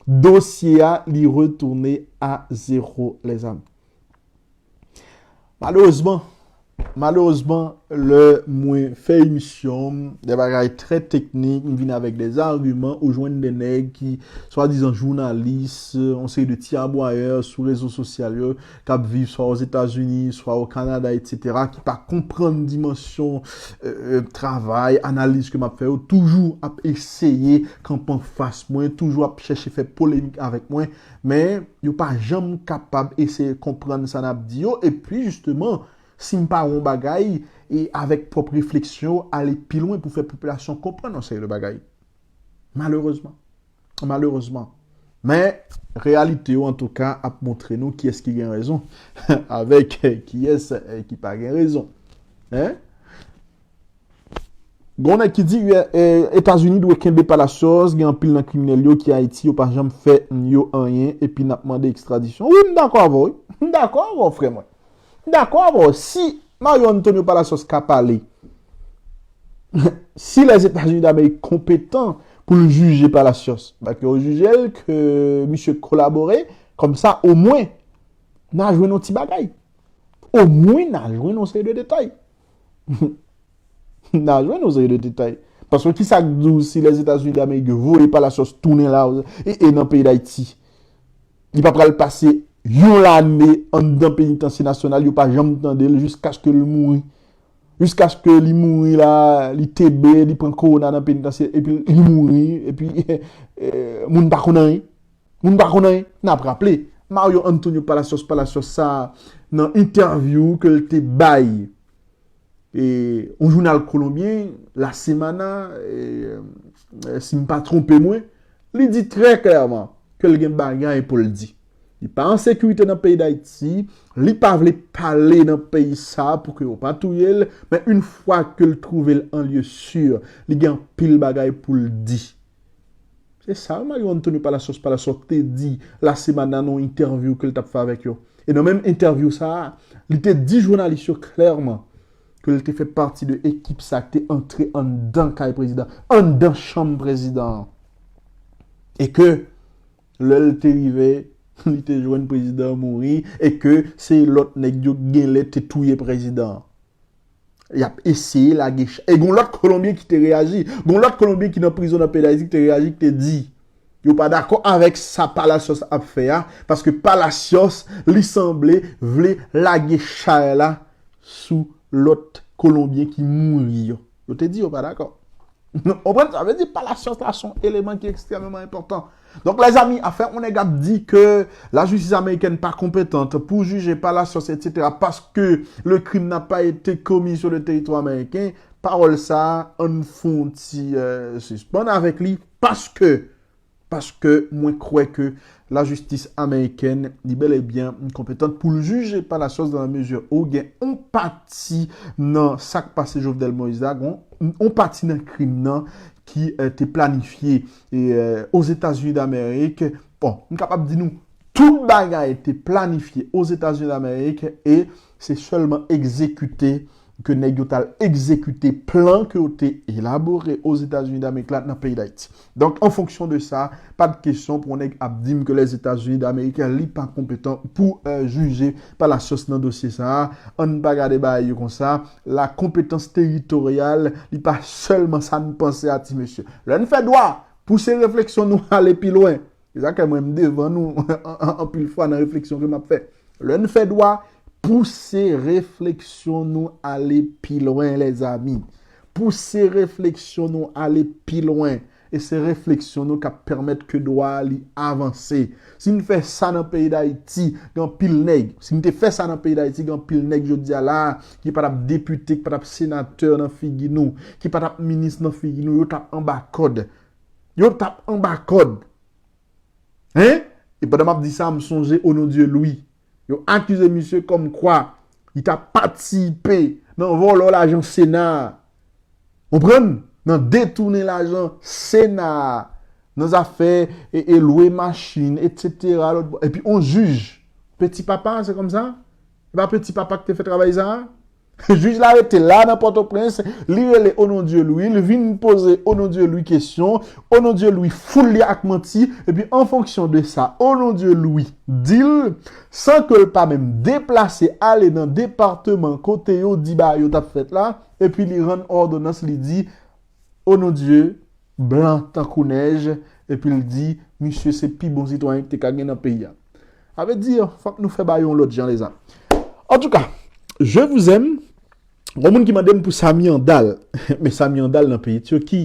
Dosye a, li retounen a zewo, lèzami. Malerezman, malerezman, lè mwen fè emisyon m, de bagay trè teknik, m vin avèk de agiman, ou jwenn de nèg ki swadizan jounalis, yon seri de ti abwayè sou rezo sosyal yo, k ap viv swa Ozetazini, swa o Kanada, etsetera, ki pa konprann dimansyon eh, eh, travay, analiz ke m ap fè yo, toujou ap eseye kanpe anfas mwen, toujou ap chèche fè polemik avèk mwen, men yo pa janm kapab eseye konprann sa n ap di yo, epi jisteman, si m pa wè yon bagay, e avèk pwòp refleksyon yo, ale pi lwen pou fè popilasyon konprann yon seri de bagay. Malerezman. Malerezman. Men, reyalite yo, antouka, ap montre nou kiyès ki gen rezon avèk kiyès eh, ki pa gen rezon. Hein? Gon nèg ki di eh, Etazini dwe kenbe Palacios, gen anpil nan kriminèl yo ki Ayiti, yo pa janm fè yo anyen, epi n ap mande ekstradisyon. Wi, m dakò avè w, wi. M dakò avè w, frè mwen. M dakò avè w. Si Mario Antonio Palacios ka pale, si Lèzetazini Damerik konpetan pou l jije Palacios, ba ke yo jije l, ke misye kolabore, kòmsa, omwen, n a jwenn yon ti bagay. Omwen, n a jwenn yon seri de detay. N a jwenn yon seri de detay. Paske kisa k di w si Lèzetazini Damerik voye Palacios tounen la e, e nan peyi Dayiti? Li pa pral pase yon lane anndan penitansye nasyonal, yo pa janm tande l jiskaske l mouri. Jiskaske li mouri la, li tebe, li pran kowona nan penitansye, epi li mouri, epi eh, moun pa konn anyen. Moun pa konn anyen. N ap raple, Mario Antonio Palacios, Palacios sa, nan entèvyou ke l te bay e, yon jounal kolonbyen, La Semana, e, e, si m pa twonpe mwen, li di trè klèman ke l gen bagay pou l di. Li pa an sekirite nan peyi Dayiti, li pa vle pale nan peyi sa pou ke yo pa touye l, men yon fwa ke l twouve l an lye si, li gen anpil bagay pou l di. Se sa Mario Antonio Palacios Palacios te di lasemana nan yon entèvyou ke l t ap fè avèk yo. E nan menm entèvyou sa a, li te di jounalis yo klèman ke l te fè pati de ekip sa ki te antre anndan kay prezidan, anndan chanm prezidan an. E ke lè l te rive, li te jwenn prezidan an mouri e ke se lòt nèg yo genlè te touye prezidan an. Y ap eseye lage chay. E gon lòt Kolonbyen ki te reyaji. Gon lòt Kolonbyen ki nan prizon nan peyi Dayiti ki te reyaji, ki te di yo pa dakò avèk sa Palacios ap fè a, paske Palacios, li sanble, vle lage chay la sou lòt Kolonbyen ki mouri yo. Yo te di yo pa dakò. Ou konprann? Sa vle di Palacios la se yon eleman ki ekstrèmeman enpòtan. Donk, lèzami, afè yon nèg ap di ke lajistis amerikèn pa konpetan pou jije Palacios, etsetera, paske le crime n'a pas été commis sur le territoire américain, pawòl sa a, ann fè yon ti, euh, sispann avèk li, paske, paske mwen kwè ke lajistis amerikèn, li bèl e byen konpetan pou l jije Palacios dans la mesure où gen yon pati nan sa k pase Jovenel Moïse la, gon, yon pati nan krim nan ki, euh, te planifye e, euh, Ozetazini Damerik. Bon, m kapab di nou, tout bagay te planifye Ozetazini Damerik e se sèlman egzekite ke nèg yo t al egzekite plan ke yo te elabore Ozetazini Damerik la nan peyi Dayiti. Donk, an fonksyon de sa, pa de kesyon pou yon nèg ap di m ke Lèzetazini Damerik li pa konpetan pou, euh, jije Palacios nan dosye sa a. Ann pa gade bagay yo konsa. La konpetans teritoryal, li pa sèlman sa n panse a, ti mesye. Lè n fè dwa, pouse refleksyon nou ale pi lwen. Se sa k fè mwen m devan nou anpil fwa nan refleksyon ke m ap fè. Lè n fè dwa, pouse refleksyon nou ale pi lwen, lèzami. Pouse refleksyon nou ale pi lwen. E se refleksyon nou k ap pèmèt ke dwa a li avanse. Si n fè sa nan peyi Dayiti, gen anpil nèg, si n te fè sa nan peyi Dayiti, gen anpil nèg jodi a la a ki pa t ap depite, ki pa t ap senatè nan figi nou, ki pa t ap minis nan figi nou, yo t ap anba kòd. Yo t ap anba kòd. Hein? E pandan m ap di sa, m sonje Onondieu Louis. Yo akize misye kòmkwa li ta patisipe nan vòlò lajan Sena a. Konprann? Nan detounen lajan Sena a. Nan zafè e, e lwe machin, etsetera. Lòt bò. Epi on jij. Peti papa, se kòmsa? E pa peti papa ki te fè travay sa a? Jij la rete la nan Pòtoprens, li rele Onondieu Louis, li vin poze Onondieu Louis kesyon, Onondieu Louis foul li ak manti, epi an fonksyon de sa Onondieu Louis di l, san ke l pa menm deplase ale nan depatman kote yo di bagay yo t ap fèt la, epi li rann òdonans, li di, Onondieu, blan tankou nèj, epi l di, misye se pi bon sitwayen ki te ka gen nan peyi a. Sa vle di, fòk nou fè bagay yon lòt jan, lezami. Antouka, je vous aime. Gon moun ki mande m pou Samy Handal. Men Samy Handal nan peyi Tiki.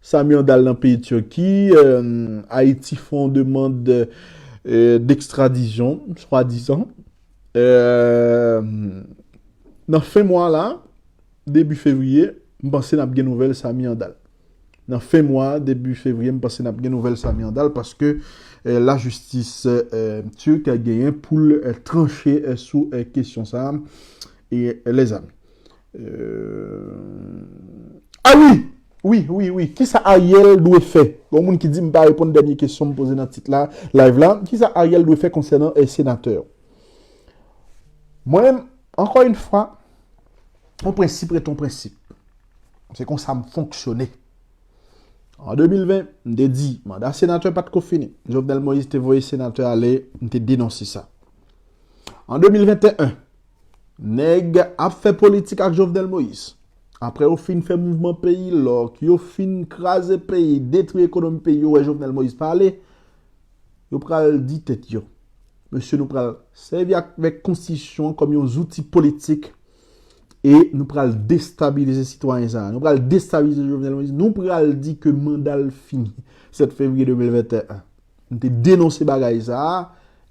Samy Handal nan peyi Tiki. Euh, Ayiti fè yon demann, euh, dekstradisyon, swadizan. Euh, nan fen mwa la, debi fevriye, m panse n ap gen nouvèl Samy Handal. Nan fen mwa, debi fevriye, m panse n ap gen nouvèl Samy Handal paske, eh, lajistis, eh, Tik genyen pou l, eh, tranche, eh, sou, eh, kesyon sa a, e, eh, lezami. Eh, a wi! Wi, wi, wi. Kisa Ariel dwe fè? Gon moun ki di m pa reponn dènye kesyon m poze nan tit la, live la. Kisa Ariel dwe fè konsènan, eh, senatè? Mwen, ankò yon fwa, yon prensip ret yon prensip. Se konsa m fonksyone. An de mil ven, m te di, manda senatè pa t ko fini. Jovenel Moïse te voye senatè ale, m te denonse sa. An de mil venteyen, nèg ap fè politik ak Jovenel Moïse. Apre yo fin fè mouvman peyi lòk, yo fin kraze peyi, detwi ekonomi peyi, yo wè Jovenel Moïse pa ale, yo pral di tèt yo, mesye, nou pral sèvi ak, avèk konstitisyon an kòm yon zouti politik e nou pral destabilize sitwayen sa a. Nou pral destabilize Jovenel Moïse. Nou pral di ke manda l fini sèt fevriye de mil venteyen. M te denonse bagay sa a.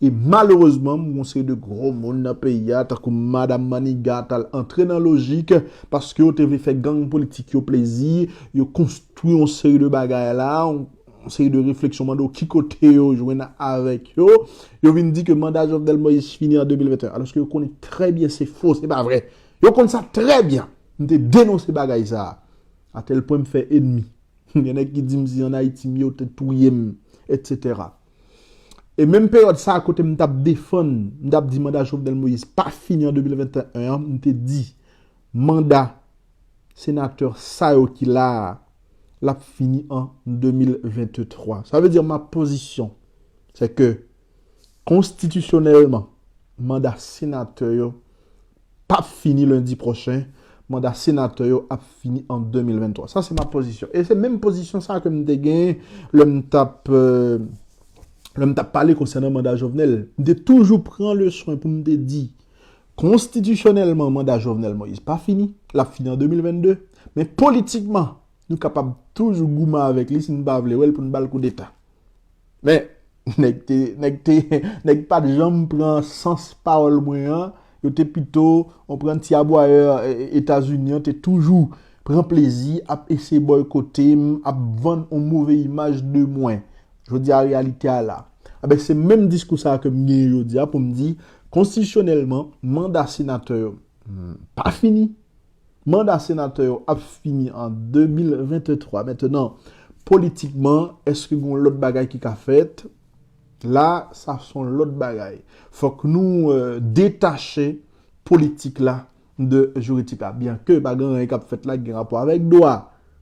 E malerezman, m gon seri de gwo moun nan peyi a, tankou Madanm Manigat, t al antre nan lojik, paske yo te vle fè gang politik yo plezi, yo konstwi yon seri de bagay la, yon yon seri de refleksyon, mande w ki kote yo jwenn avèk yo. Yo vin di ke manda Jovenel Moïse fini an de mil venteyen, alòske yo konnen trè byen se fo, se pa vre. Yo konn sa trè byen. M te denonse bagay sa a, atèl pwen m fè enmi. Gen nèg ki di m si ann Ayiti m ye, yo te touye m, etsetera. E menm peryòd sa a, kote m t ap defann, m t ap di manda Jovenel Moïse pa fini an de mil venteyen an, m te di manda senatè sa yo ki la a, l ap fini an de mil venntwa. Sa vle di ma pozisyon, se ke konstitisyonèlman, manda senatè yo p ap fini lendi pwochen, manda senatè yo ap fini an de mil venntwa. Sa se ma pozisyon. E se menm pozisyon sa ke m te gen lè m t ap, euh, lè m t ap pale konsènan manda Jovenel. M te toujou pran le swen pou m te di, konstitisyonèlman, manda Jovenel Moïse pa fini. L ap fini an de mil vennde. Men politikman, nou kapab toujou goumen avèk li si n pa vle wè l pou n ba l koudeta. Men, nèg te, nèg te, nèg pa t janm pran sans pawòl mwen an. Yo te pito, on pran ti abwayè, e, e, Etazini an te toujou pran plezi ap eseye bòykote m, ap vann on move imaj de mwen. Jodi a, reyalite a la. Enben, se menm diskou sa a ke m genyen jodi a pou m di, konstitisyonèlman, manda senatè yo, hmm, pa fini. Manda senatè yo ap fini an de mil venntwa. Mentenan, politikman, èske gen yon lòt bagay ki ka fèt? La, sa se yon lòt bagay. Fòk nou, euh, detache politik la de jiridik la. Byenke pa gen anyen k ap fèt la ki gen rapò avèk dwa.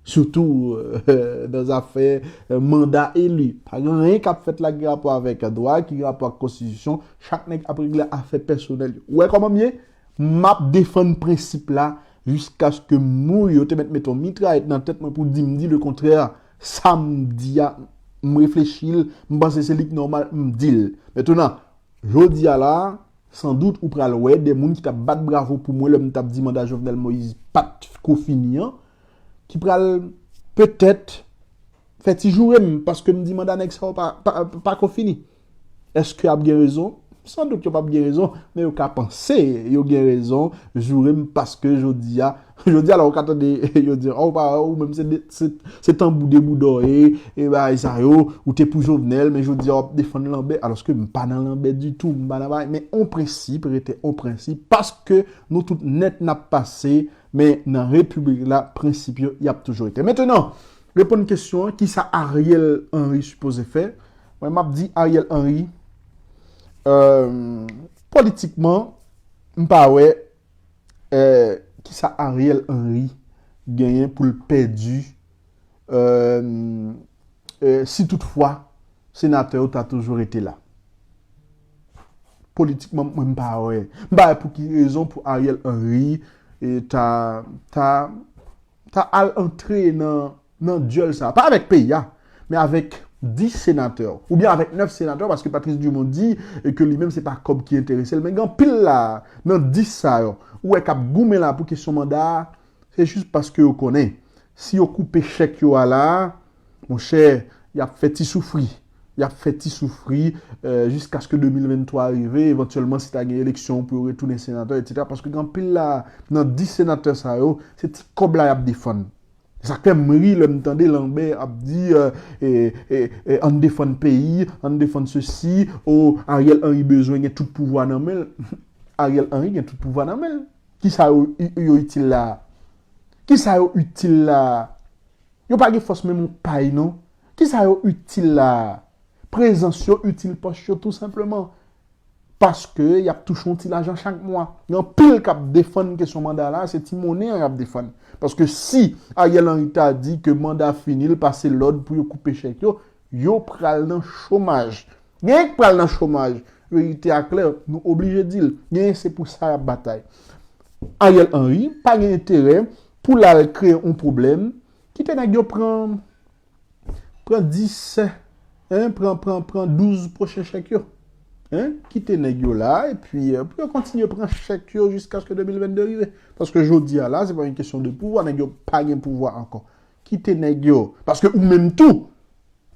Sitou, euh, nan zafè, euh, manda eli. Pa gen anyen k ap fèt la ki gen rapò avèk dwa, ki gen rapò ak konstitisyon. Chak nèg ap regle afè pèsonèl yo. Ou wè kòman m ye? M ap defann prensip la jiskaske m mouri. Yo te mèt mete yon mitrayèt nan tèt mwen pou di m di lekontrè. Sa m di a, m reflechi l, m panse se li k nòmal, m di l. Mentenan, jodi a la, sandout ou pral wè de moun ki t ap bat bravo pou mwen lè m t ap di manda Jovenel Moïse pa t ko fini an, ki pral petèt fè ti joure m paske m di manda nèg sa yo pa, pa, pa ko fini. Èske y ap gen rezon? Sandout yo p ap gen rezon, men yo ka panse yo gen rezon, joure m paske jodi a, jodi a la ou ka tande yo di, "Oh, pa, ou menm se, de- se, se tanbou deboudò ye, e bagay sa yo, ou te pou Jovenel, men jodi a w ap defann lanbè," alòske m pa nan lanbè ditou, m pa nan bagay, men on prensip rete on prensip, paske nou tout nèt n ap pase, men nan repiblik la, prensip yo, y ap toujou rete. Mentenan, reponn kesyon an, kisa Ariel Henry sipoze fè? Mwen, m ap di Ariel Henry, euh, politikman, m pa wè, euh, kisa Ariel Henry genyen pou l pèdi, euh, euh, si toutfwa senatè yo ta toujou rete la. Politikman, mwen, m pa wè. M pa wè pou ki rezon pou Ariel Henry, e, ta, ta, ta al antre nan, nan dyèl sa. Pa avèk peyi a, men avèk dis senatè, oubyen avèk nèf senatè, paske Patrice Dumont di, e, ke li menm se pa kòb ki enterese l, men gen anpil la, nan dis sa yo, ou wè k ap goumen la pou kesyon manda a, se jis paske yo konnen, si yo koupe chèk yo a la, monchè, y ap fè ti soufri. Y ap fè ti soufri, euh, jiskaske de mil venntwa rive, evantyèlman si ta gen eleksyon pou yo retounen senatè, etsetera. Paske gen anpil la, nan dis senatè sa yo, se ti kòb la y ap defann. Se sa k fè m ri lè m tande Lambert ap di, euh, e, e, e, ann defann peyi, ann defann sesi, o, Ariel Henry bezwen gen tout pouvwa nan men l. Ariel Henry gen tout pouvwa nan men l. Kisa yo, yo itil la a? Kisa yo itil la a? Yo pa gen fòs menm yon pay non. Kisa yo itil la a? Prezans yo itil pòch yo tou senpleman. Paske y ap touche yon ti lajan chak mwa. Gen anpil k ap defann kesyon manda la, se ti monnen an y ap defann. Paske si Ariel Henry ta di ke manda fini, l pase lòd pou yo koupe chèk yo, yo pral nan chomaj. Genyen k pral nan chomaj. Verite a klè, nou oblije di l. Genyen se pou sa y ap batay. Ariel Henry pa gen enterè pou l al kreye yon pwoblèm. Kite nèg yo pran, pran dis, hein, pran, pran, pran douz pwochen chèk yo. Hein? Kite nèg yo la, epi, euh, pou yo kontinye pran chèk yo jiskaske de mil vennde rive. Paske jodi a la, se pa yon kesyon de pouvwa, nèg yo pa gen pouvwa ankò. Kite nèg yo. Paske ou menm tou,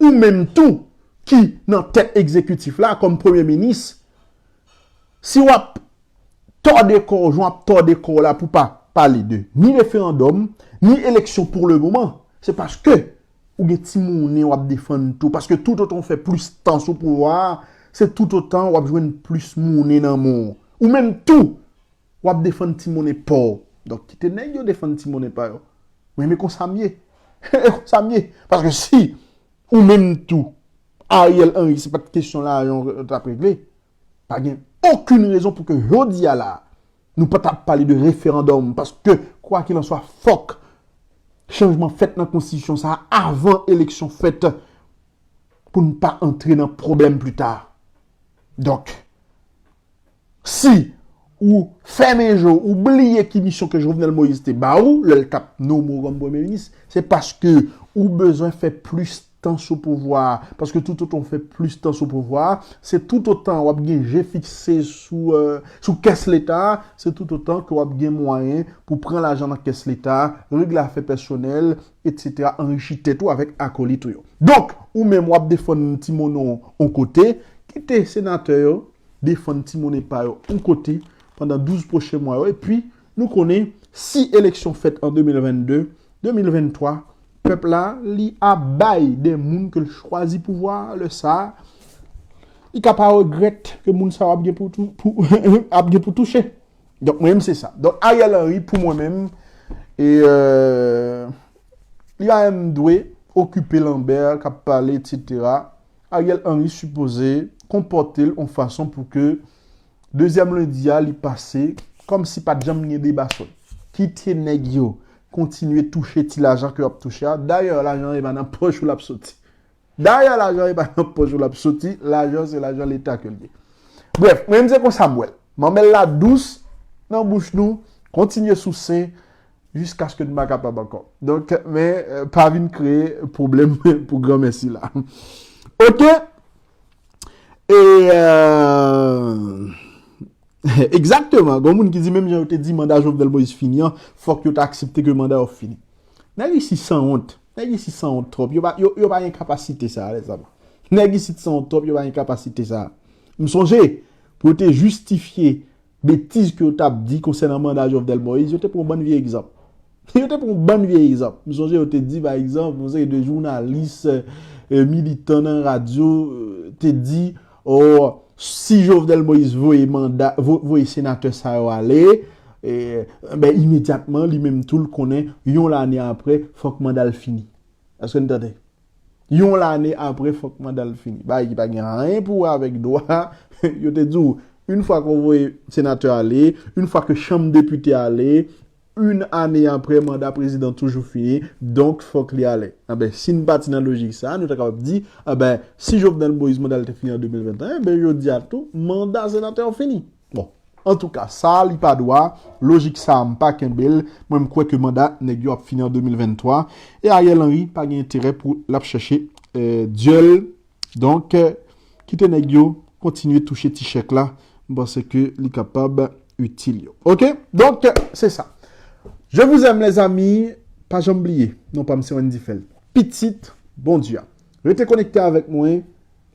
ou menm tou, ki nan tèt egzekitif la, kòm premye minis, si w ap tòde kò w, jan w ap tòde kò w la pou pa pale de ni referandòm, ni eleksyon pour le moment, se paske Ou gen ti monnen w ap defann tou. Paske toutotan w fè plis tan sou pouvwa a, se toutotan w ap jwenn plis monnen nan men w. Ou menm tou, w ap defann ti monnen pa w. Donk, kite nèg yo defann ti monnen pa yo. Mwen, men konsa m ye. E konsa m ye. Paske si ou menm tou, Ariel Henry, se pa t kesyon lajan w t ap regle, pa gen okenn rezon pou ke jodi a la, nou pa t ap pale de referandòm, paske, kwa qu'il en soit, fòk chanjman fèt nan konstitisyon sa a avan eleksyon fèt pou n pa antre nan pwoblèm pli ta. Donk, si ou fèmen je w, ou bliye ki misyon ke Jovenel Moïse te ba ou, lè l t ap nome w kòm premye minis, se paske ou bezwen fè plis tan sou pouvwa a. Paske toutotan w fè plis tan sou pouvwa a, se toutotan w ap gen je fikse sou, euh, sou kès Leta a, se toutotan ke w ap gen mwayen pou pran lajan nan kès Leta a, regle afè pèsonèl, etsetera, anrichi tèt ou avèk akolit ou yo. Donk, ou menm w ap defann ti monnen w yon kote, kite senatè yo defann ti monnen pa yo yon kote pandan douz pwochen mwa yo, epi nou konnen si eleksyon fèt an de mil vennde, de mil venntwa, pèp la, li ap bay de moun ke l chwazi pouvwa a, lè sa a, li ka pa regrèt ke moun sa yo ap gen pou tou-, pou, ap gen pou touche. Donk, mwen menm, se sa. Donk, Ariel Henry, pou mwen menm, e, euh, li pa menm dwe okipe Lambert k ap pale, etsetera. Ariel Henry sipoze konpòte l yon fason pou ke dezyèm lendi a, li pase kòmsi pa t janm gen deba sou l. Kite nèg yo kontinye touche ti lajan ke y ap touche a. Dayè, lajan e pa nan pòch ou l ap soti. Dayè, lajan e pa nan pòch ou l ap soti, lajan se lajan Leta ke l ye. Brèf, mwen menm se konsa m wè l. Manmèl la dous nan bouch nou, kontinye souse jiskaske n pa kapab ankò. Donk, men, euh, pa vin kreye pwoblèm pou granmèsi la. Oke? E, euh, egzakteman, gen moun ki di menm jan yo te di manda Jovenel Moïse fini an, fòk yo ta aksepte ke manda yo fini. Nèg isi sanwont. Nèg isi sanwont twòp. Yo pa, yo, yo pa gen kapasite sa a, lèzami. Nèg isit sanwont twòp, yo pa gen kapasite sa a. M sonje, pou yo te jistifye betiz ke yo t ap di konsènan manda Jovenel Moïse, yo te pran yon bann vye egzanp. Yo te pran yon bann vye egzanp. M sonje yo te di, pa egzanp, yon seri de jounalis, eh, militan nan radyo, eh, te di, oh, si Jovenel Moïse voye manda, vo-, voye senatè sa yo ale, eh, ben, imedyatman, li menm tou l konnen, yon lane apre, fòk manda l fini. Èske n tande? Yon lane apre, fòk manda l fini. Bagay ki pa gen anyen pou wè avèk dwa. Yo te di w, yon fwa ke w voye senatè ale, yon fwa ke chanm depite ale, yon ane apre, manda prezidan toujou fini, donk fòk li ale. Anben, si n pati nan lojik sa a, nou ta kapab di, anben, si Jovenel Moïse manda l te fini an de mil venteyen, anben, jodi a tou, manda senatè yo fini. Bon, antouka, sa a li pa dwa, lojik sa a m pa kenbe l, mwen m kwè ke manda nèg yo ap fini an de mil venntwa, e Ariel Henry pa gen enterè pou l ap chèche, eh, dyèl, donk, eh, kite nèg yo kontinye touche ti chèk la, m panse ke li kapab itil yo. Oke? Donk, se sa. Je vous aime, les amis. Pa janm bliye, non pa m se Wendy Fèl. Pitit Bondye a. Rete konekte avèk mwen,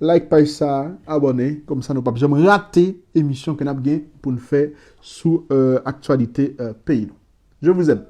like paj sa a, abòne, kòmsa nou p ap janm rate emisyon ke n ap gen pou n fè sou, euh, aktyalite, euh, peyi nou. Je vous aime.